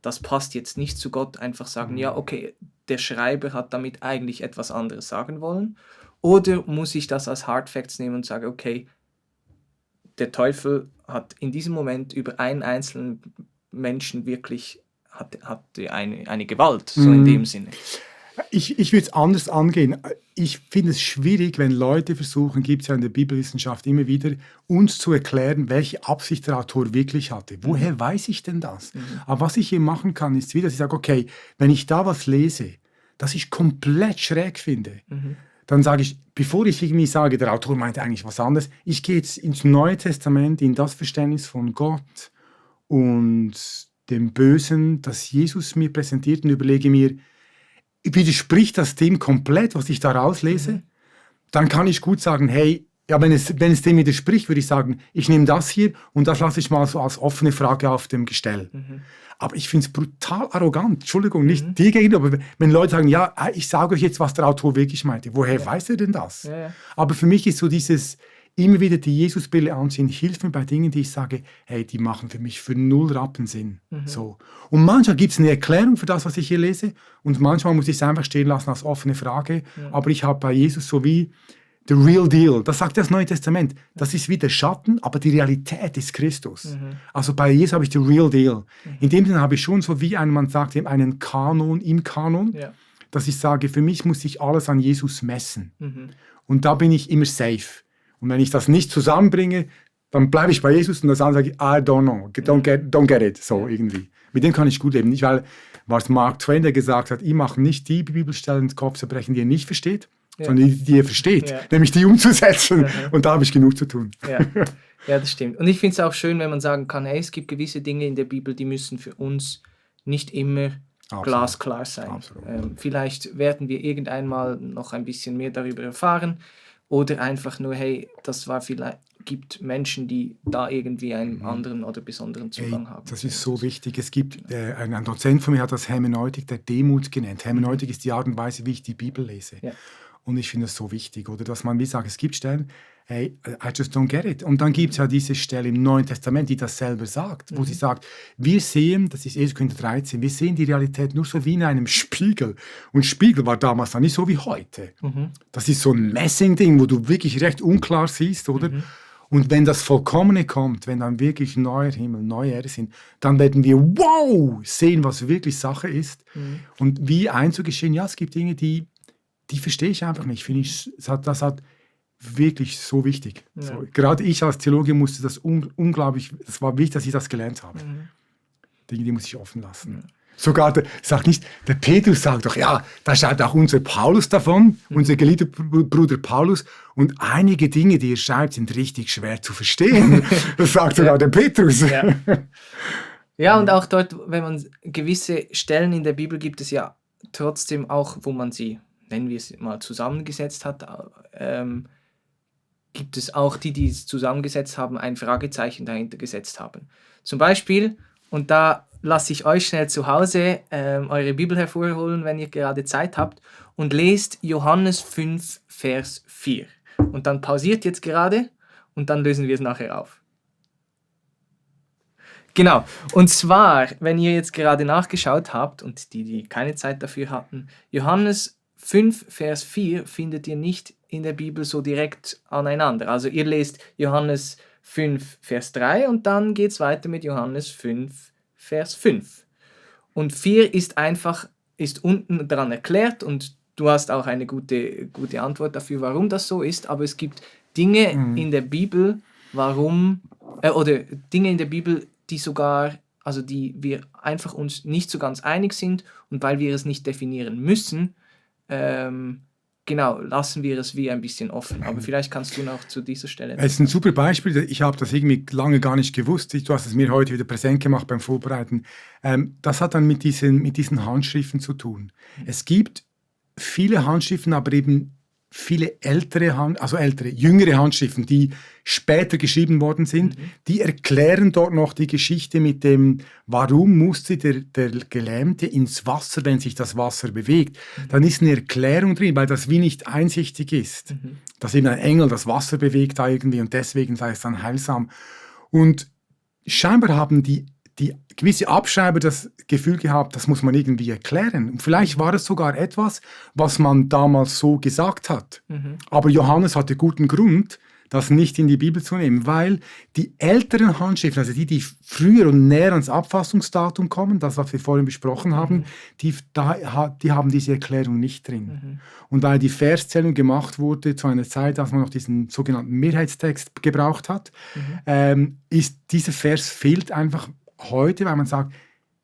das passt jetzt nicht zu Gott, einfach sagen, ja, okay, der Schreiber hat damit eigentlich etwas anderes sagen wollen, oder muss ich das als Hard Facts nehmen und sagen, okay, der Teufel hat in diesem Moment über einen einzelnen Menschen wirklich hatte eine Gewalt, so in dem Sinne. Ich würde es anders angehen. Ich finde es schwierig, wenn Leute versuchen, gibt es ja in der Bibelwissenschaft immer wieder, uns zu erklären, welche Absicht der Autor wirklich hatte. Woher weiß ich denn das? Aber was ich hier machen kann, ist wieder, dass ich sage, okay, wenn ich da was lese, das ich komplett schräg finde, dann sage ich, bevor ich irgendwie sage, der Autor meinte eigentlich was anderes, ich gehe jetzt ins Neue Testament, in das Verständnis von Gott und dem Bösen, das Jesus mir präsentiert, und überlege mir, widerspricht das dem komplett, was ich da rauslese? Dann kann ich gut sagen, hey, ja, wenn es dem widerspricht, würde ich sagen, ich nehme das hier und das lasse ich mal so als offene Frage auf dem Gestell. Aber ich finde es brutal arrogant, Entschuldigung, nicht dir gegenüber, aber wenn Leute sagen, ja, ich sage euch jetzt, was der Autor wirklich meinte. Woher weiß er denn das? Ja. Aber für mich ist so dieses immer wieder die Jesusbrille anziehen, hilft mir bei Dingen, die ich sage, hey, die machen für mich für 0 Rappen Sinn. So. Und manchmal gibt es eine Erklärung für das, was ich hier lese, und manchmal muss ich es einfach stehen lassen als offene Frage. Aber ich habe bei Jesus so wie the real deal. Das sagt das Neue Testament. Das ist wie der Schatten, aber die Realität ist Christus. Also bei Jesus habe ich the real deal. In dem Sinne habe ich schon so wie man sagt, einen Kanon im Kanon, dass ich sage, für mich muss ich alles an Jesus messen. Und da bin ich immer safe. Und wenn ich das nicht zusammenbringe, dann bleibe ich bei Jesus und das andere sage ich, I don't know, don't get it, so irgendwie. Mit dem kann ich gut leben. Nicht, weil, was Mark Twain, der gesagt hat, ich mache nicht die Bibelstellen ins Kopf zerbrechen, die ihr nicht versteht, sondern die ihr versteht, nämlich die umzusetzen. Und da habe ich genug zu tun. Ja, das stimmt. Und ich finde es auch schön, wenn man sagen kann, hey, es gibt gewisse Dinge in der Bibel, die müssen für uns nicht immer glasklar sein. Vielleicht werden wir irgendeinmal noch ein bisschen mehr darüber erfahren. Oder einfach nur, hey, gibt Menschen, die da irgendwie einen anderen oder besonderen Zugang haben. Das ist so wichtig. Es gibt, ein Dozent von mir hat das Hermeneutik der Demut genannt. Hermeneutik ist die Art und Weise, wie ich die Bibel lese. Ja. Und ich finde das so wichtig. Oder dass man, wie sagt, es gibt Stellen, hey, I just don't get it. Und dann gibt es ja diese Stelle im Neuen Testament, die das selber sagt, wo sie sagt, wir sehen, das ist 1. Korinther 13, wir sehen die Realität nur so wie in einem Spiegel. Und Spiegel war damals dann nicht so wie heute. Das ist so ein Messing-Ding, wo du wirklich recht unklar siehst, oder? Und wenn das Vollkommene kommt, wenn dann wirklich neuer Himmel, neue Erde sind, dann werden wir, wow, sehen, was wirklich Sache ist. Und wie einzugestehen, ja, es gibt Dinge, die verstehe ich einfach nicht. Finde ich, das hat wirklich so wichtig. Ja. So, gerade ich als Theologe musste das unglaublich, es war wichtig, dass ich das gelernt habe. Dinge, die muss ich offen lassen. Sogar, der Petrus sagt doch, ja, da schreibt auch unser Paulus davon, unser geliebter Bruder Paulus, und einige Dinge, die er schreibt, sind richtig schwer zu verstehen. Das sagt sogar der Petrus. Ja, und auch dort, wenn man gewisse Stellen in der Bibel gibt es ja trotzdem auch, wo man sie, nennen wir es mal, zusammengesetzt hat, gibt es auch die es zusammengesetzt haben, ein Fragezeichen dahinter gesetzt haben. Zum Beispiel, und da lasse ich euch schnell zu Hause eure Bibel hervorholen, wenn ihr gerade Zeit habt, und lest Johannes 5, Vers 4. Und dann pausiert jetzt gerade und dann lösen wir es nachher auf. Genau, und zwar, wenn ihr jetzt gerade nachgeschaut habt und die keine Zeit dafür hatten, Johannes 5, Vers 4 findet ihr nicht in der Bibel so direkt aneinander. Also ihr lest Johannes 5, Vers 3 und dann geht es weiter mit Johannes 5, Vers 5. Und 4 ist unten dran erklärt und du hast auch eine gute Antwort dafür, warum das so ist, aber es gibt Dinge in der Bibel, Dinge in der Bibel, die wir einfach uns nicht so ganz einig sind, und weil wir es nicht definieren müssen, lassen wir es wie ein bisschen offen. Aber vielleicht kannst du noch zu dieser Stelle... Es ist ein super Beispiel. Ich habe das irgendwie lange gar nicht gewusst. Du hast es mir heute wieder präsent gemacht beim Vorbereiten. Das hat dann mit diesen Handschriften zu tun. Es gibt viele Handschriften, aber eben viele jüngere Handschriften, die später geschrieben worden sind, die erklären dort noch die Geschichte mit dem, warum musste der Gelähmte ins Wasser, wenn sich das Wasser bewegt. Dann ist eine Erklärung drin, weil das wie nicht einsichtig ist. Dass eben ein Engel das Wasser bewegt da irgendwie und deswegen sei es dann heilsam. Und scheinbar haben die gewisse Abschreiber das Gefühl gehabt, das muss man irgendwie erklären. Und vielleicht war es sogar etwas, was man damals so gesagt hat. Aber Johannes hatte guten Grund, das nicht in die Bibel zu nehmen, weil die älteren Handschriften, also die früher und näher ans Abfassungsdatum kommen, das, was wir vorhin besprochen haben, die haben diese Erklärung nicht drin. Und weil die Verszählung gemacht wurde zu einer Zeit, als man noch diesen sogenannten Mehrheitstext gebraucht hat, ist dieser Vers fehlt einfach heute, weil man sagt,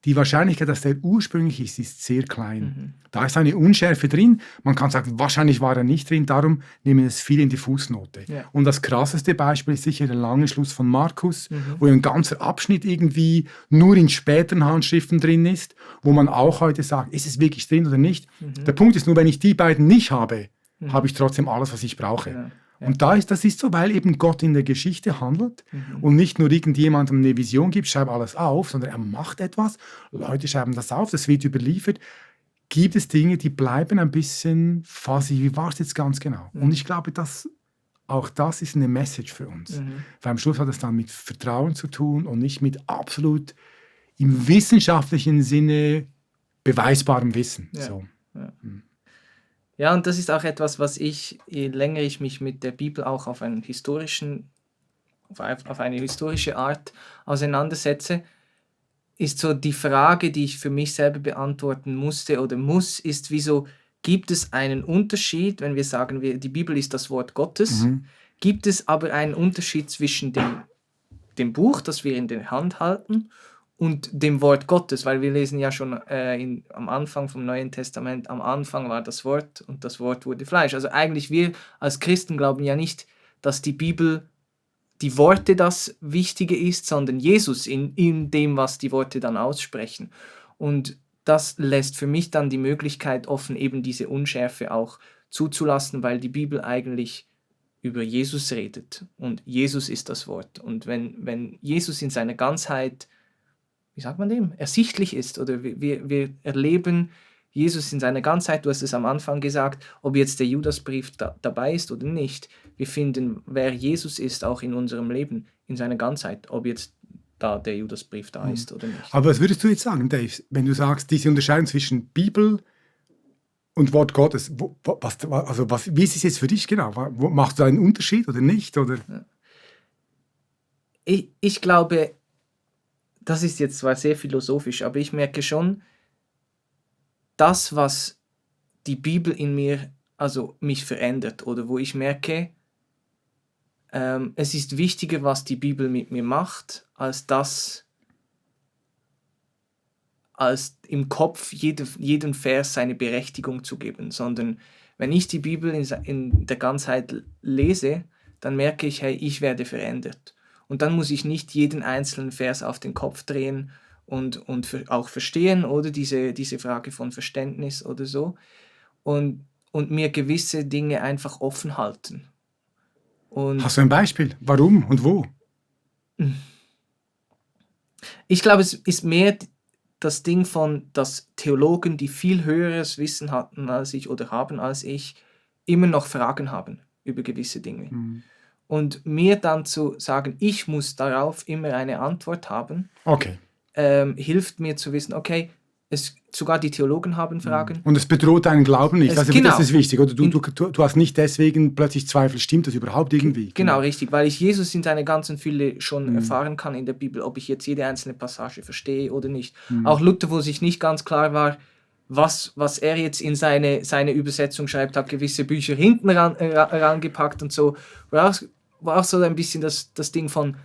die Wahrscheinlichkeit, dass der ursprünglich ist sehr klein. Da ist eine Unschärfe drin. Man kann sagen, wahrscheinlich war er nicht drin, darum nehmen es viele in die Fußnote. Ja. Und das krasseste Beispiel ist sicher der lange Schluss von Markus, wo ein ganzer Abschnitt irgendwie nur in späteren Handschriften drin ist, wo man auch heute sagt, ist es wirklich drin oder nicht. Der Punkt ist nur, wenn ich die beiden nicht habe, habe ich trotzdem alles, was ich brauche. Genau. Ja. Und das ist so, weil eben Gott in der Geschichte handelt und nicht nur irgendjemandem eine Vision gibt, schreibt alles auf, sondern er macht etwas, Leute schreiben das auf, das wird überliefert. Gibt es Dinge, die bleiben ein bisschen fuzzy, wie war es jetzt ganz genau? Und ich glaube, auch das ist eine Message für uns. Weil am Schluss hat es dann mit Vertrauen zu tun und nicht mit absolut im wissenschaftlichen Sinne beweisbarem Wissen. Ja. So. Ja, und das ist auch etwas, was ich, je länger ich mich mit der Bibel auch auf eine historische Art auseinandersetze, ist so die Frage, die ich für mich selber beantworten musste oder muss, ist, wieso gibt es einen Unterschied, wenn wir sagen, die Bibel ist das Wort Gottes, gibt es aber einen Unterschied zwischen dem Buch, das wir in der Hand halten, und dem Wort Gottes, weil wir lesen ja schon am Anfang vom Neuen Testament, am Anfang war das Wort und das Wort wurde Fleisch. Also eigentlich wir als Christen glauben ja nicht, dass die Bibel, die Worte das Wichtige ist, sondern Jesus in dem, was die Worte dann aussprechen. Und das lässt für mich dann die Möglichkeit offen, eben diese Unschärfe auch zuzulassen, weil die Bibel eigentlich über Jesus redet und Jesus ist das Wort. Und wenn Jesus in seiner Ganzheit, wie sagt man dem, ersichtlich ist oder wir erleben Jesus in seiner Ganzheit, du hast es am Anfang gesagt, ob jetzt der Judasbrief dabei ist oder nicht, wir finden, wer Jesus ist, auch in unserem Leben, in seiner Ganzheit, ob jetzt da der Judasbrief da ist oder nicht. Aber was würdest du jetzt sagen, Dave, wenn du sagst, diese Unterscheidung zwischen Bibel und Wort Gottes, wie ist es jetzt für dich genau? Machst du einen Unterschied oder nicht? Oder? Ich glaube, das ist jetzt zwar sehr philosophisch, aber ich merke schon, das, was die Bibel in mir, also mich verändert oder wo ich merke, es ist wichtiger, was die Bibel mit mir macht, als im Kopf jedem Vers seine Berechtigung zu geben, sondern wenn ich die Bibel in der Ganzheit lese, dann merke ich, hey, ich werde verändert. Und dann muss ich nicht jeden einzelnen Vers auf den Kopf drehen und auch verstehen oder diese Frage von Verständnis oder so und mir gewisse Dinge einfach offen halten. Und hast du ein Beispiel? Warum und wo? Ich glaube, es ist mehr das Ding von, dass Theologen, die viel höheres Wissen hatten als ich oder haben als ich, immer noch Fragen haben über gewisse Dinge. Und mir dann zu sagen, ich muss darauf immer eine Antwort haben, okay. Hilft mir zu wissen, okay, sogar die Theologen haben Fragen. Und es bedroht deinen Glauben nicht. Also genau. Das ist wichtig. Oder du hast nicht deswegen plötzlich Zweifel, stimmt das überhaupt irgendwie? Genau, richtig, weil ich Jesus in seiner ganzen Fülle schon erfahren kann in der Bibel, ob ich jetzt jede einzelne Passage verstehe oder nicht. Auch Luther, wo sich nicht ganz klar war, was er jetzt in seine Übersetzung schreibt, hat gewisse Bücher hinten rangepackt und so. War auch so ein bisschen das Ding von,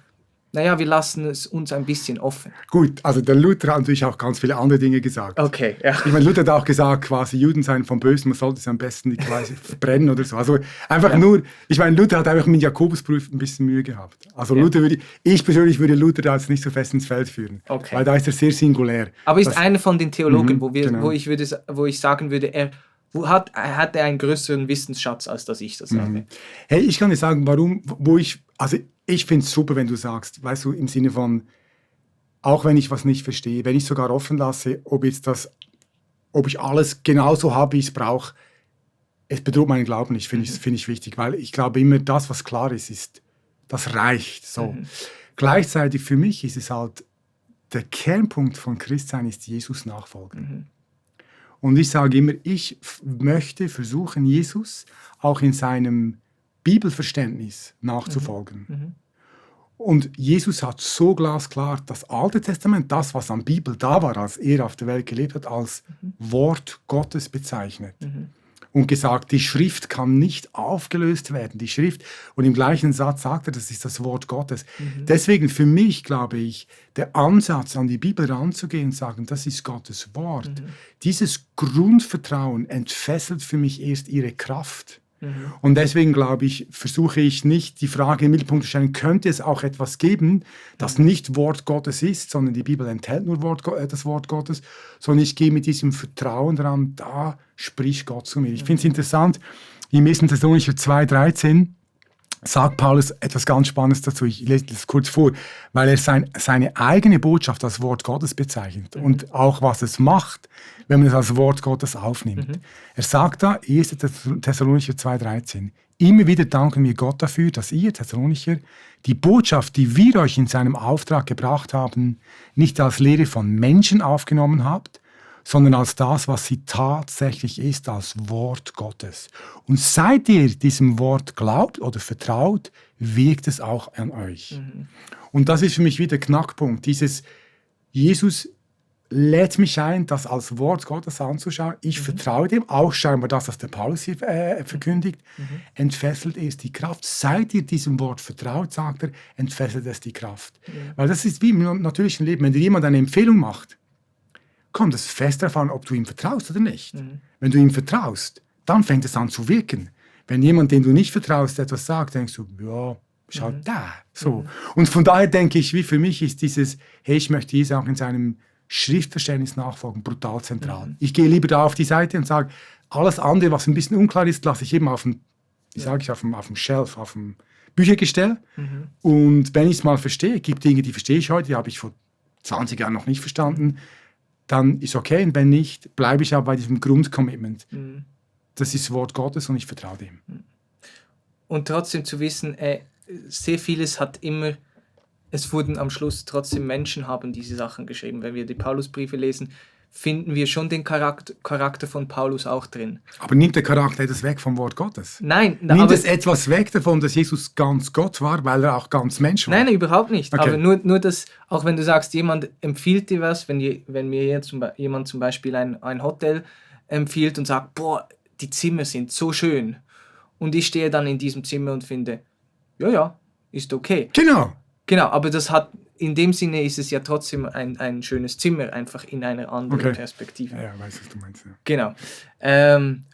naja, wir lassen es uns ein bisschen offen. Gut, also der Luther hat natürlich auch ganz viele andere Dinge gesagt. Okay, ja. Ich meine, Luther hat auch gesagt, quasi Juden seien vom Bösen, man sollte sie am besten quasi verbrennen oder so. Also einfach nur, ich meine, Luther hat einfach mit Jakobusbrief ein bisschen Mühe gehabt. Also Luther ich persönlich würde Luther da jetzt nicht so fest ins Feld führen, weil da ist er sehr singulär. Aber ist einer von den Theologen, wo ich sagen würde, er hatte einen größeren Wissensschatz, als dass ich das habe. Hey, ich kann dir sagen, warum, ich finde es super, wenn du sagst, weißt du, im Sinne von, auch wenn ich was nicht verstehe, wenn ich sogar offen lasse, ob ich alles genauso habe, wie ich es brauche, es bedroht meinen Glauben nicht, finde ich wichtig, weil ich glaube immer, das, was klar ist, das reicht. So. Gleichzeitig für mich ist es halt, der Kernpunkt von Christsein ist Jesus nachfolgen. Und ich sage immer, ich möchte versuchen, Jesus auch in seinem Bibelverständnis nachzufolgen. Und Jesus hat so glasklar das Alte Testament, das, was an Bibel da war, als er auf der Welt gelebt hat, als Wort Gottes bezeichnet. und gesagt, die Schrift kann nicht aufgelöst werden. Die Schrift, und im gleichen Satz sagt er, das ist das Wort Gottes. Deswegen für mich, glaube ich, der Ansatz, an die Bibel ranzugehen und sagen, das ist Gottes Wort. Dieses Grundvertrauen entfesselt für mich erst ihre Kraft. Und deswegen, glaube ich, versuche ich nicht, die Frage im Mittelpunkt zu stellen, könnte es auch etwas geben, das nicht Wort Gottes ist, sondern die Bibel enthält nur das Wort Gottes, sondern ich gehe mit diesem Vertrauen daran, da spricht Gott zu mir. Ich finde es interessant, im 1. Thessalonicher 2,13 sagt Paulus etwas ganz Spannendes dazu. Ich lese das kurz vor, weil er seine eigene Botschaft als Wort Gottes bezeichnet und auch was es macht, wenn man es als Wort Gottes aufnimmt. Er sagt da, 1. Thessalonicher 2,13, immer wieder danken wir Gott dafür, dass ihr, Thessalonicher, die Botschaft, die wir euch in seinem Auftrag gebracht haben, nicht als Lehre von Menschen aufgenommen habt, sondern als das, was sie tatsächlich ist, als Wort Gottes. Und seit ihr diesem Wort glaubt oder vertraut, wirkt es auch an euch. Und das ist für mich wieder der Knackpunkt. Dieses Jesus lädt mich ein, das als Wort Gottes anzuschauen. Ich vertraue dem, auch scheinbar das, was der Paulus hier verkündigt, entfesselt es die Kraft. Seit ihr diesem Wort vertraut, sagt er, entfesselt es die Kraft. Weil das ist wie im natürlichen Leben. Wenn dir jemand eine Empfehlung macht, kommt es fest darauf an, ob du ihm vertraust oder nicht. Wenn du ihm vertraust, dann fängt es an zu wirken. Wenn jemand, dem du nicht vertraust, etwas sagt, denkst du, ja, schau da. So. Und von daher denke ich, wie für mich ist dieses, hey, ich möchte Jesus auch in seinem Schriftverständnis nachfolgen, brutal zentral. Ich gehe lieber da auf die Seite und sage, alles andere, was ein bisschen unklar ist, lasse ich eben auf dem, auf dem Shelf, auf dem Büchergestell. Und wenn ich es mal verstehe, gibt Dinge, die verstehe ich heute, die habe ich vor 20 Jahren noch nicht verstanden, dann ist okay. Und wenn nicht, bleibe ich aber bei diesem Grundcommitment. Das ist das Wort Gottes und ich vertraue dem. Und trotzdem zu wissen, sehr vieles hat immer, es wurden am Schluss trotzdem Menschen haben diese Sachen geschrieben. Wenn wir die Paulusbriefe lesen, finden wir schon den Charakter von Paulus auch drin. Aber nimmt der Charakter etwas weg vom Wort Gottes? Nein. Nimmt es etwas weg davon, dass Jesus ganz Gott war, weil er auch ganz Mensch war? Nein, überhaupt nicht. Okay. Aber nur das, auch wenn du sagst, jemand empfiehlt dir was, wenn mir jetzt jemand zum Beispiel ein Hotel empfiehlt und sagt, boah, die Zimmer sind so schön. Und ich stehe dann in diesem Zimmer und finde, ja, ist okay. Genau, aber in dem Sinne ist es ja trotzdem ein schönes Zimmer, einfach in einer anderen Perspektive. Ja, weiß, was du meinst. Ja. Genau.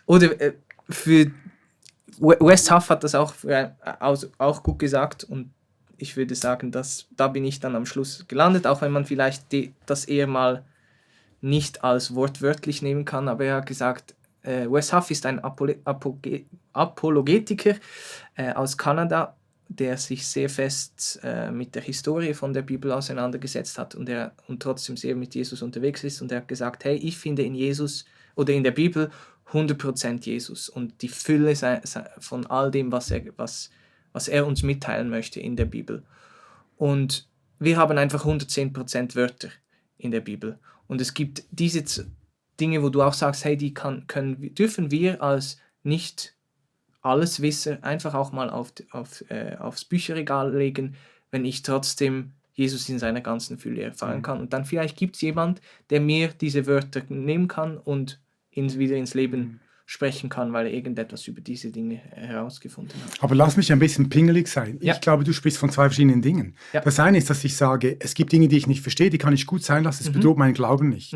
Oder für Wes Huff hat das auch gut gesagt und ich würde sagen, da bin ich dann am Schluss gelandet, auch wenn man vielleicht das eher mal nicht als wortwörtlich nehmen kann, aber er hat gesagt, Wes Huff ist ein Apologetiker aus Kanada, der sich sehr fest mit der Historie von der Bibel auseinandergesetzt hat und trotzdem sehr mit Jesus unterwegs ist. Und er hat gesagt, hey, ich finde in Jesus oder in der Bibel 100% Jesus und die Fülle von all dem, was er uns mitteilen möchte in der Bibel. Und wir haben einfach 110% Wörter in der Bibel. Und es gibt diese Dinge, wo du auch sagst, hey, dürfen wir als nicht Alleswisser einfach auch mal aufs Bücherregal legen, wenn ich trotzdem Jesus in seiner ganzen Fülle erfahren kann. Und dann vielleicht gibt es jemand, der mir diese Wörter nehmen kann und wieder ins Leben sprechen kann, weil er irgendetwas über diese Dinge herausgefunden hat. Aber lass mich ein bisschen pingelig sein. Ja. Ich glaube, du sprichst von zwei verschiedenen Dingen. Ja. Das eine ist, dass ich sage, es gibt Dinge, die ich nicht verstehe, die kann ich gut sein lassen, es bedroht meinen Glauben nicht.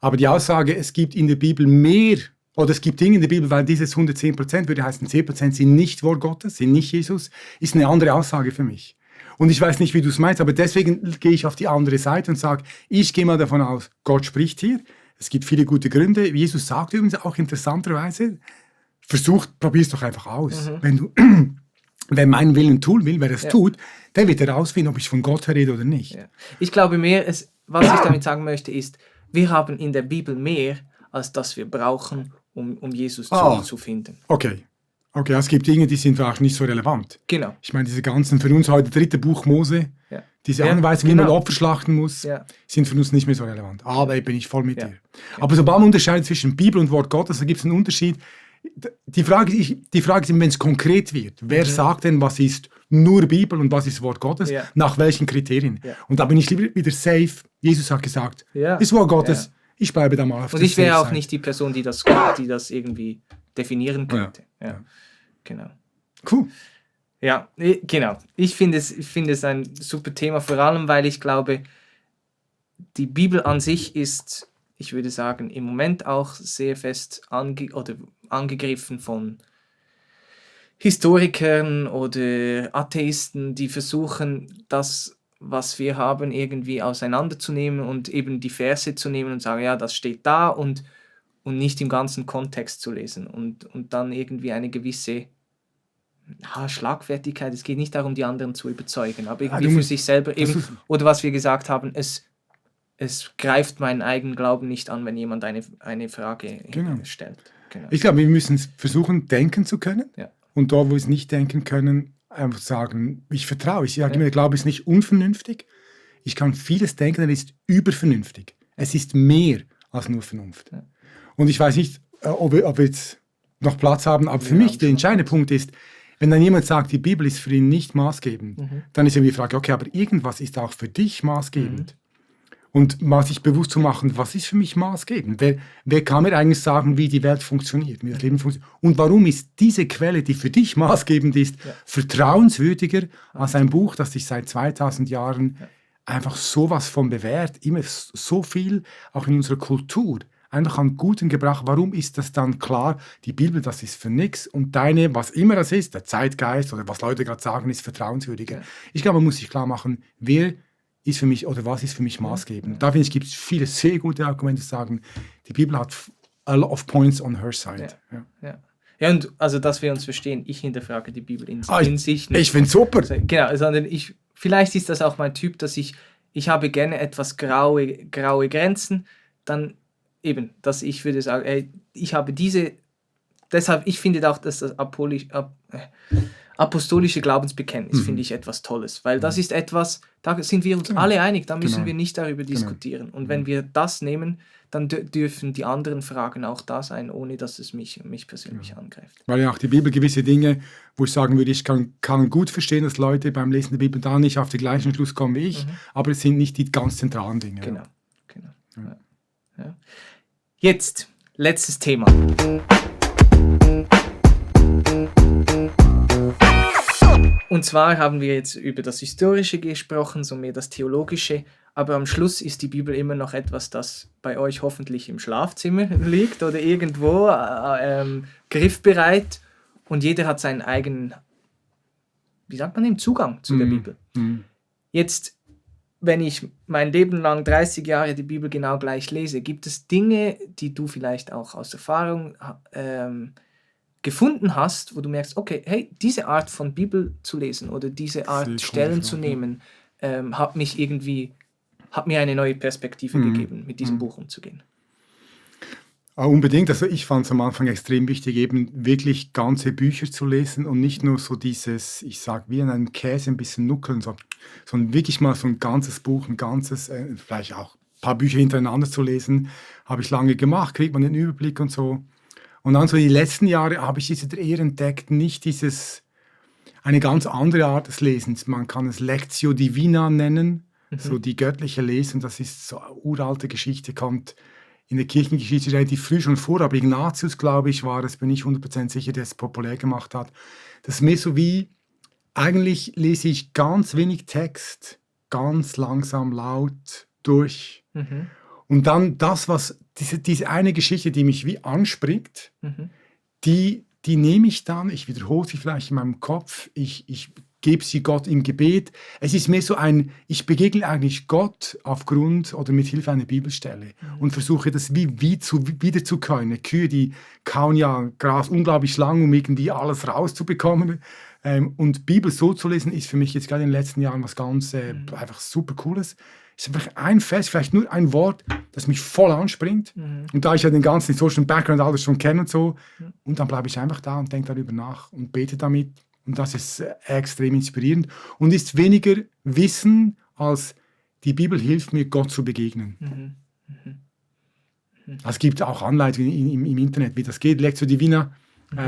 Aber die Aussage, es gibt in der Bibel mehr, oder es gibt Dinge in der Bibel, weil dieses 110% würde heißen, 10% sind nicht Wort Gottes, sind nicht Jesus, ist eine andere Aussage für mich. Und ich weiß nicht, wie du es meinst, aber deswegen gehe ich auf die andere Seite und sage, ich gehe mal davon aus, Gott spricht hier. Es gibt viele gute Gründe. Jesus sagt übrigens auch interessanterweise, probier es doch einfach aus. Wer meinen Willen tun will, wer das tut, der wird herausfinden, ob ich von Gott her rede oder nicht. Ja. Ich glaube mehr, was ich damit sagen möchte, ist, wir haben in der Bibel mehr, als das wir brauchen, um Jesus zu finden. Okay, es gibt Dinge, die sind vielleicht nicht so relevant. Genau. Ich meine, diese ganzen, für uns heute 3. Buch Mose, diese Anweisungen, wie man Opfer schlachten muss, sind für uns nicht mehr so relevant. Aber da bin ich voll mit dir. Aber sobald man unterscheidet zwischen Bibel und Wort Gottes, da gibt es einen Unterschied. Die Frage ist, wenn es konkret wird, wer sagt denn, was ist nur Bibel und was ist Wort Gottes, nach welchen Kriterien? Und da bin ich lieber wieder safe. Jesus hat gesagt, ist Wort Gottes, ich bleibe da mal auf und ich wäre auch nicht die Person, die das irgendwie definieren Ja. könnte. Ja. Genau. Cool. Ja, genau. Ich finde es ein super Thema, vor allem, weil ich glaube, die Bibel an sich ist, ich würde sagen, im Moment auch sehr fest angegriffen von Historikern oder Atheisten, die versuchen, das, was wir haben, irgendwie auseinanderzunehmen und eben die Verse zu nehmen und sagen, ja, das steht da und nicht im ganzen Kontext zu lesen und dann irgendwie eine gewisse Schlagfertigkeit, es geht nicht darum, die anderen zu überzeugen, aber irgendwie für sich selber eben, oder was wir gesagt haben, es greift meinen eigenen Glauben nicht an, wenn jemand eine Frage stellt. Genau. Ich glaube, wir müssen versuchen, denken zu können. Ja. Und dort, wo wir es nicht denken können, einfach sagen, ich vertraue. Ich sage immer, der Glaube ist nicht unvernünftig. Ich kann vieles denken, er ist übervernünftig. Es ist mehr als nur Vernunft. Ja. Und ich weiß nicht, ob wir jetzt noch Platz haben, aber für mich der entscheidende Punkt ist, wenn dann jemand sagt, die Bibel ist für ihn nicht maßgebend, dann ist irgendwie die Frage, okay, aber irgendwas ist auch für dich maßgebend. Und mal sich bewusst zu machen, was ist für mich maßgebend? Wer kann mir eigentlich sagen, wie die Welt funktioniert, wie das Leben funktioniert? Und warum ist diese Quelle, die für dich maßgebend ist, vertrauenswürdiger als ein Buch, das sich seit 2000 Jahren einfach sowas von bewährt, immer so viel, auch in unserer Kultur, einfach an Guten gebracht. Warum ist das dann klar, die Bibel, das ist für nichts und deine, was immer das ist, der Zeitgeist oder was Leute gerade sagen, ist vertrauenswürdiger? Ja. Ich glaube, man muss sich klar machen, wer ist für mich oder was ist für mich maßgebend. Da finde ich, gibt es viele sehr gute Argumente, die sagen, die Bibel hat a lot of points on her side. Ja, und also, dass wir uns verstehen, ich hinterfrage die Bibel in sich nicht. Ich finde es super. Genau, sondern vielleicht ist das auch mein Typ, dass ich habe gerne etwas graue Grenzen, dann eben, dass ich würde sagen, ey, ich habe diese, deshalb, ich finde auch, dass das apostolische Glaubensbekenntnis finde ich etwas Tolles, weil das ist etwas, da sind wir uns alle einig, da müssen wir nicht darüber diskutieren. Und wenn wir das nehmen, dann dürfen die anderen Fragen auch da sein, ohne dass es mich persönlich angreift. Weil ja auch die Bibel gewisse Dinge, wo ich sagen würde, ich kann gut verstehen, dass Leute beim Lesen der Bibel da nicht auf den gleichen Schluss kommen wie ich, aber es sind nicht die ganz zentralen Dinge. Genau. Ja. Jetzt, letztes Thema. Und zwar haben wir jetzt über das Historische gesprochen, so mehr das Theologische, aber am Schluss ist die Bibel immer noch etwas, das bei euch hoffentlich im Schlafzimmer liegt oder irgendwo griffbereit und jeder hat seinen eigenen, wie sagt man, Zugang zu der Bibel. Jetzt, wenn ich mein Leben lang 30 Jahre die Bibel genau gleich lese, gibt es Dinge, die du vielleicht auch aus Erfahrung gefunden hast, wo du merkst, okay, hey, diese Art von Bibel zu lesen oder diese Art Stellen zu nehmen, hat mir eine neue Perspektive gegeben, mit diesem Buch umzugehen. Unbedingt, also ich fand es am Anfang extrem wichtig, eben wirklich ganze Bücher zu lesen und nicht nur so dieses, ich sag wie an einem Käse ein bisschen nuckeln, sondern wirklich mal so ein ganzes Buch, vielleicht auch ein paar Bücher hintereinander zu lesen, habe ich lange gemacht, kriegt man den Überblick und so. Und dann so die letzten Jahre habe ich eher entdeckt, nicht eine ganz andere Art des Lesens. Man kann es Lectio Divina nennen, so die göttliche Lesen, das ist so eine uralte Geschichte, kommt in der Kirchengeschichte relativ früh schon vor, aber Ignatius, glaube ich, war es, bin ich 100% sicher, der es populär gemacht hat. Das ist mehr so wie, eigentlich lese ich ganz wenig Text, ganz langsam, laut durch. Und dann das, was diese eine Geschichte, die mich wie anspringt, die nehme ich dann, ich wiederhole sie vielleicht in meinem Kopf, ich gebe sie Gott im Gebet. Es ist mehr so ich begegne eigentlich Gott aufgrund oder mit Hilfe einer Bibelstelle und versuche das wieder zu können. Kühe, die kauen ja Gras unglaublich lang, um irgendwie alles rauszubekommen. Und Bibel so zu lesen, ist für mich jetzt gerade in den letzten Jahren was ganz einfach super Cooles. Es ist einfach ein Vers, vielleicht nur ein Wort, das mich voll anspringt. Und da ich ja den ganzen historischen Background alles schon kenne und so, und dann bleibe ich einfach da und denke darüber nach und bete damit. Und das ist extrem inspirierend und ist weniger Wissen, als die Bibel hilft mir, Gott zu begegnen. Es gibt auch Anleitungen im Internet, wie das geht. Lectio Divina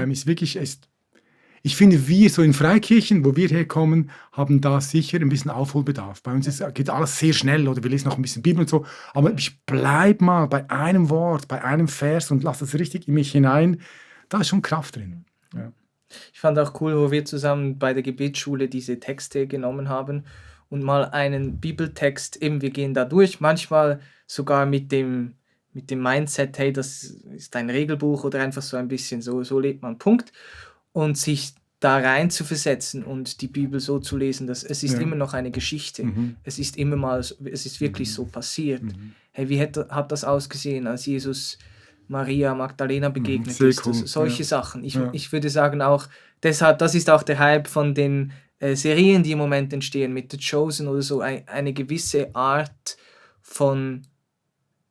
ist wirklich... Ich finde, wir so in Freikirchen, wo wir herkommen, haben da sicher ein bisschen Aufholbedarf. Bei uns geht alles sehr schnell oder wir lesen noch ein bisschen Bibel und so. Aber ich bleibe mal bei einem Wort, bei einem Vers und lasse es richtig in mich hinein. da ist schon Kraft drin. Ja. Ich fand auch cool, wo wir zusammen bei der Gebetsschule diese Texte genommen haben und mal einen Bibeltext, eben wir gehen da durch, manchmal sogar mit dem Mindset, hey, das ist ein Regelbuch oder einfach so ein bisschen so lebt man, Punkt. Und sich da rein zu versetzen und die Bibel so zu lesen, dass es ist immer noch eine Geschichte. Es ist es ist wirklich so passiert. Hey, wie hat das ausgesehen, als Jesus Maria Magdalena begegnet Sehr ist? cool. Solche Sachen. Ich würde sagen auch, deshalb, das ist auch der Hype von den Serien, die im Moment entstehen, mit The Chosen oder so, eine gewisse Art von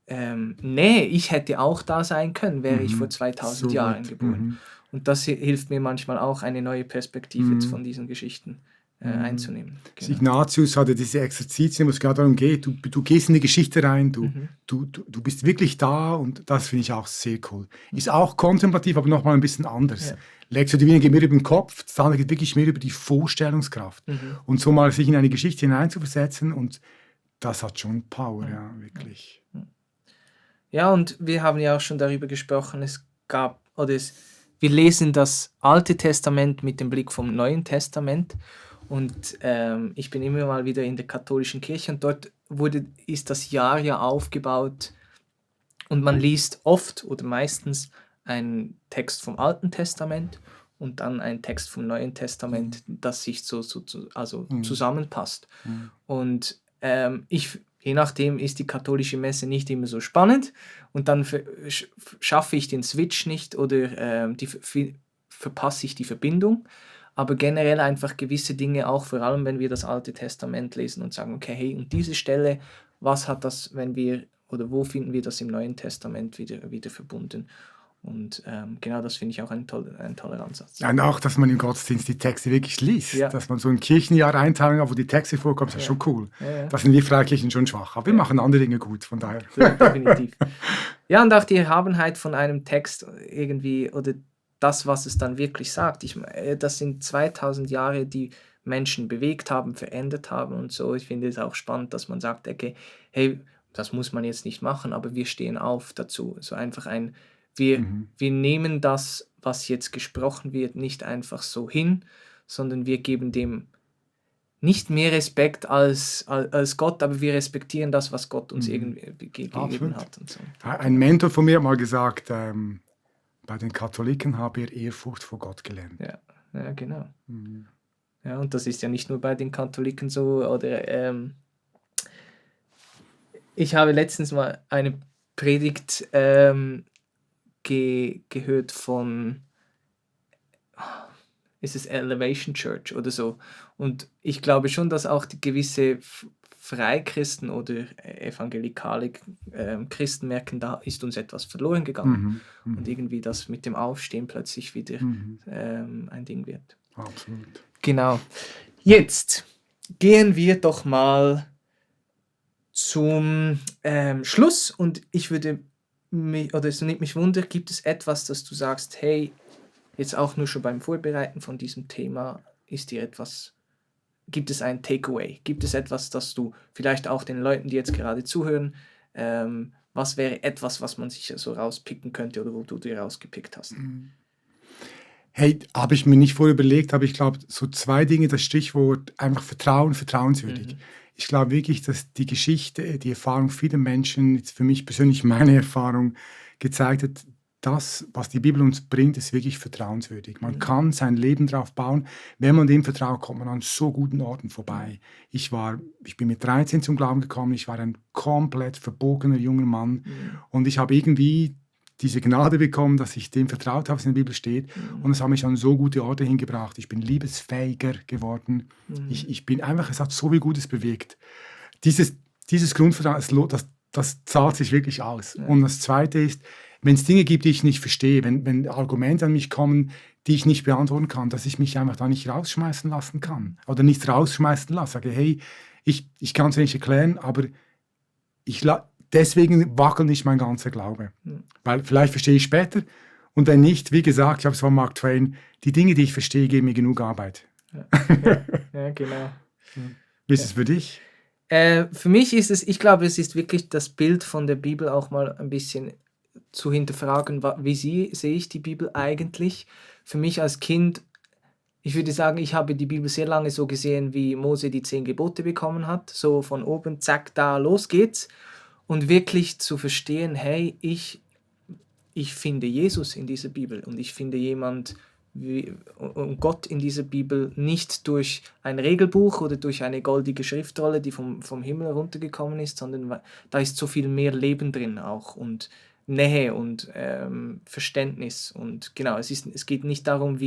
Nähe. Ich hätte auch da sein können, wäre ich vor 2000 Jahren geboren. Und das hilft mir manchmal auch, eine neue Perspektive jetzt von diesen Geschichten einzunehmen. Genau. Ignatius hatte diese Exerzitien, wo es gerade darum geht, du gehst in die Geschichte rein, du bist wirklich da, und das finde ich auch sehr cool. Ist auch kontemplativ, aber nochmal ein bisschen anders. Legst du die weniger mehr über den Kopf, das andere geht wirklich mehr über die Vorstellungskraft. Und so mal sich in eine Geschichte hineinzuversetzen, und das hat schon Power, ja, wirklich. Ja, und wir haben ja auch schon darüber gesprochen, wir lesen das Alte Testament mit dem Blick vom Neuen Testament, und ich bin immer mal wieder in der katholischen Kirche, und dort ist das Jahr ja aufgebaut, und man liest oft oder meistens einen Text vom Alten Testament und dann einen Text vom Neuen Testament, das sich zusammenpasst. Und je nachdem ist die katholische Messe nicht immer so spannend, und dann schaffe ich den Switch nicht oder verpasse ich die Verbindung. Aber generell einfach gewisse Dinge auch, vor allem wenn wir das Alte Testament lesen und sagen, okay, hey, und diese Stelle, was hat das, wo finden wir das im Neuen Testament wieder verbunden? Und genau, das finde ich auch ein toller Ansatz. Ja, und auch, dass man im Gottesdienst die Texte wirklich liest. Dass man so ein Kirchenjahr Einteilung hat, wo die Texte vorkommen, ist ja schon cool. Da sind wir Freikirchen schon schwach, aber wir machen andere Dinge gut, von daher. Definitiv. Ja, und auch die Erhabenheit von einem Text irgendwie, oder das, was es dann wirklich sagt. Das sind 2000 Jahre, die Menschen bewegt haben, verändert haben und so. Ich finde es auch spannend, dass man sagt, okay, hey, das muss man jetzt nicht machen, aber wir stehen auf dazu. So einfach wir nehmen das, was jetzt gesprochen wird, nicht einfach so hin, sondern wir geben dem nicht mehr Respekt als Gott, aber wir respektieren das, was Gott uns irgendwie gegeben hat. Und so. Ein Mentor von mir hat mal gesagt, bei den Katholiken habe ich Ehrfurcht vor Gott gelernt. Ja, genau. Ja, und das ist ja nicht nur bei den Katholiken so. Oder ich habe letztens mal eine Predigt gehört von, ist es Elevation Church oder so. Und ich glaube schon, dass auch die gewisse Freikristen oder evangelikale Christen merken, da ist uns etwas verloren gegangen. Und irgendwie das mit dem Aufstehen plötzlich wieder ein Ding wird. Absolut. Genau. Jetzt gehen wir doch mal zum Schluss, und ich würde es nimmt mich Wunder, gibt es etwas, das du sagst, hey, jetzt auch nur schon beim Vorbereiten von diesem Thema, gibt es ein Takeaway? Gibt es etwas, das du vielleicht auch den Leuten, die jetzt gerade zuhören, was wäre etwas, was man sich so rauspicken könnte oder wo du dir rausgepickt hast? Hey, habe ich mir nicht vorher überlegt, aber ich glaube, so 2 Dinge, das Stichwort einfach Vertrauen, vertrauenswürdig. Ich glaube wirklich, dass die Geschichte, die Erfahrung vieler Menschen, jetzt für mich persönlich meine Erfahrung, gezeigt hat, das, was die Bibel uns bringt, ist wirklich vertrauenswürdig. Man kann sein Leben darauf bauen. Wenn man dem vertraut, kommt man an so guten Orten vorbei. Ich bin mit 13 zum Glauben gekommen. Ich war ein komplett verbogener junger Mann. Und ich habe irgendwie diese Gnade bekommen, dass ich dem vertraut habe, was in der Bibel steht. Und es hat mich an so gute Orte hingebracht. Ich bin liebesfähiger geworden. Ich bin einfach, es hat so viel Gutes bewegt. Dieses Grundvertrauen, das zahlt sich wirklich aus. Und das Zweite ist, wenn es Dinge gibt, die ich nicht verstehe, wenn Argumente an mich kommen, die ich nicht beantworten kann, dass ich mich einfach da nicht rausschmeißen lassen kann. Oder nicht rausschmeißen lasse. Sage, hey, ich kann es nicht erklären, aber deswegen wackelt nicht mein ganzer Glaube. Weil vielleicht verstehe ich später, und wenn nicht, wie gesagt, ich habe es von Mark Twain, die Dinge, die ich verstehe, geben mir genug Arbeit. Ja, genau. Wie ist es für dich? Für mich ist es, ich glaube, es ist wirklich das Bild von der Bibel auch mal ein bisschen zu hinterfragen, wie sehe ich die Bibel eigentlich. Für mich als Kind, ich würde sagen, ich habe die Bibel sehr lange so gesehen, wie Mose die 10 Gebote bekommen hat. So von oben, zack, da, los geht's. Und wirklich zu verstehen, hey, ich finde Jesus in dieser Bibel und ich finde Gott in dieser Bibel nicht durch ein Regelbuch oder durch eine goldige Schriftrolle, die vom Himmel runtergekommen ist, sondern da ist so viel mehr Leben drin auch und Nähe und Verständnis. Und genau, es geht nicht darum,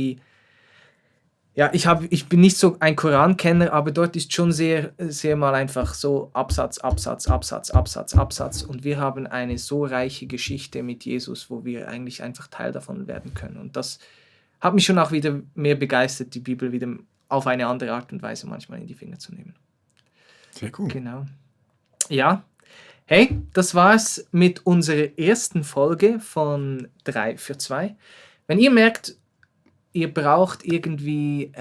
ja, ich bin nicht so ein Korankenner, aber dort ist schon sehr, sehr mal einfach so Absatz, Absatz, Absatz, Absatz, Absatz. Und wir haben eine so reiche Geschichte mit Jesus, wo wir eigentlich einfach Teil davon werden können. Und das hat mich schon auch wieder mehr begeistert, die Bibel wieder auf eine andere Art und Weise manchmal in die Finger zu nehmen. Sehr gut. Genau. Ja. Hey, das war's mit unserer ersten Folge von 3 für 2. Wenn ihr merkt, ihr braucht irgendwie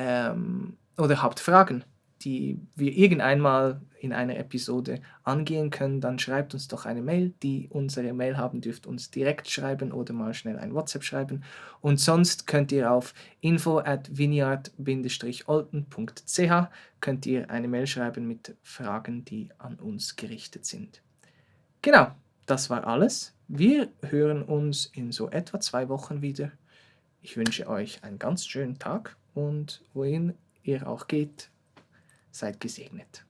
oder habt Fragen, die wir irgendeinmal in einer Episode angehen können, dann schreibt uns doch eine Mail. Die unsere Mail haben, dürft uns direkt schreiben oder mal schnell ein WhatsApp schreiben. Und sonst könnt ihr auf info@vineyard-olten.ch könnt ihr eine Mail schreiben mit Fragen, die an uns gerichtet sind. Genau, das war alles. Wir hören uns in so etwa 2 Wochen wieder. Ich wünsche euch einen ganz schönen Tag und wohin ihr auch geht, seid gesegnet.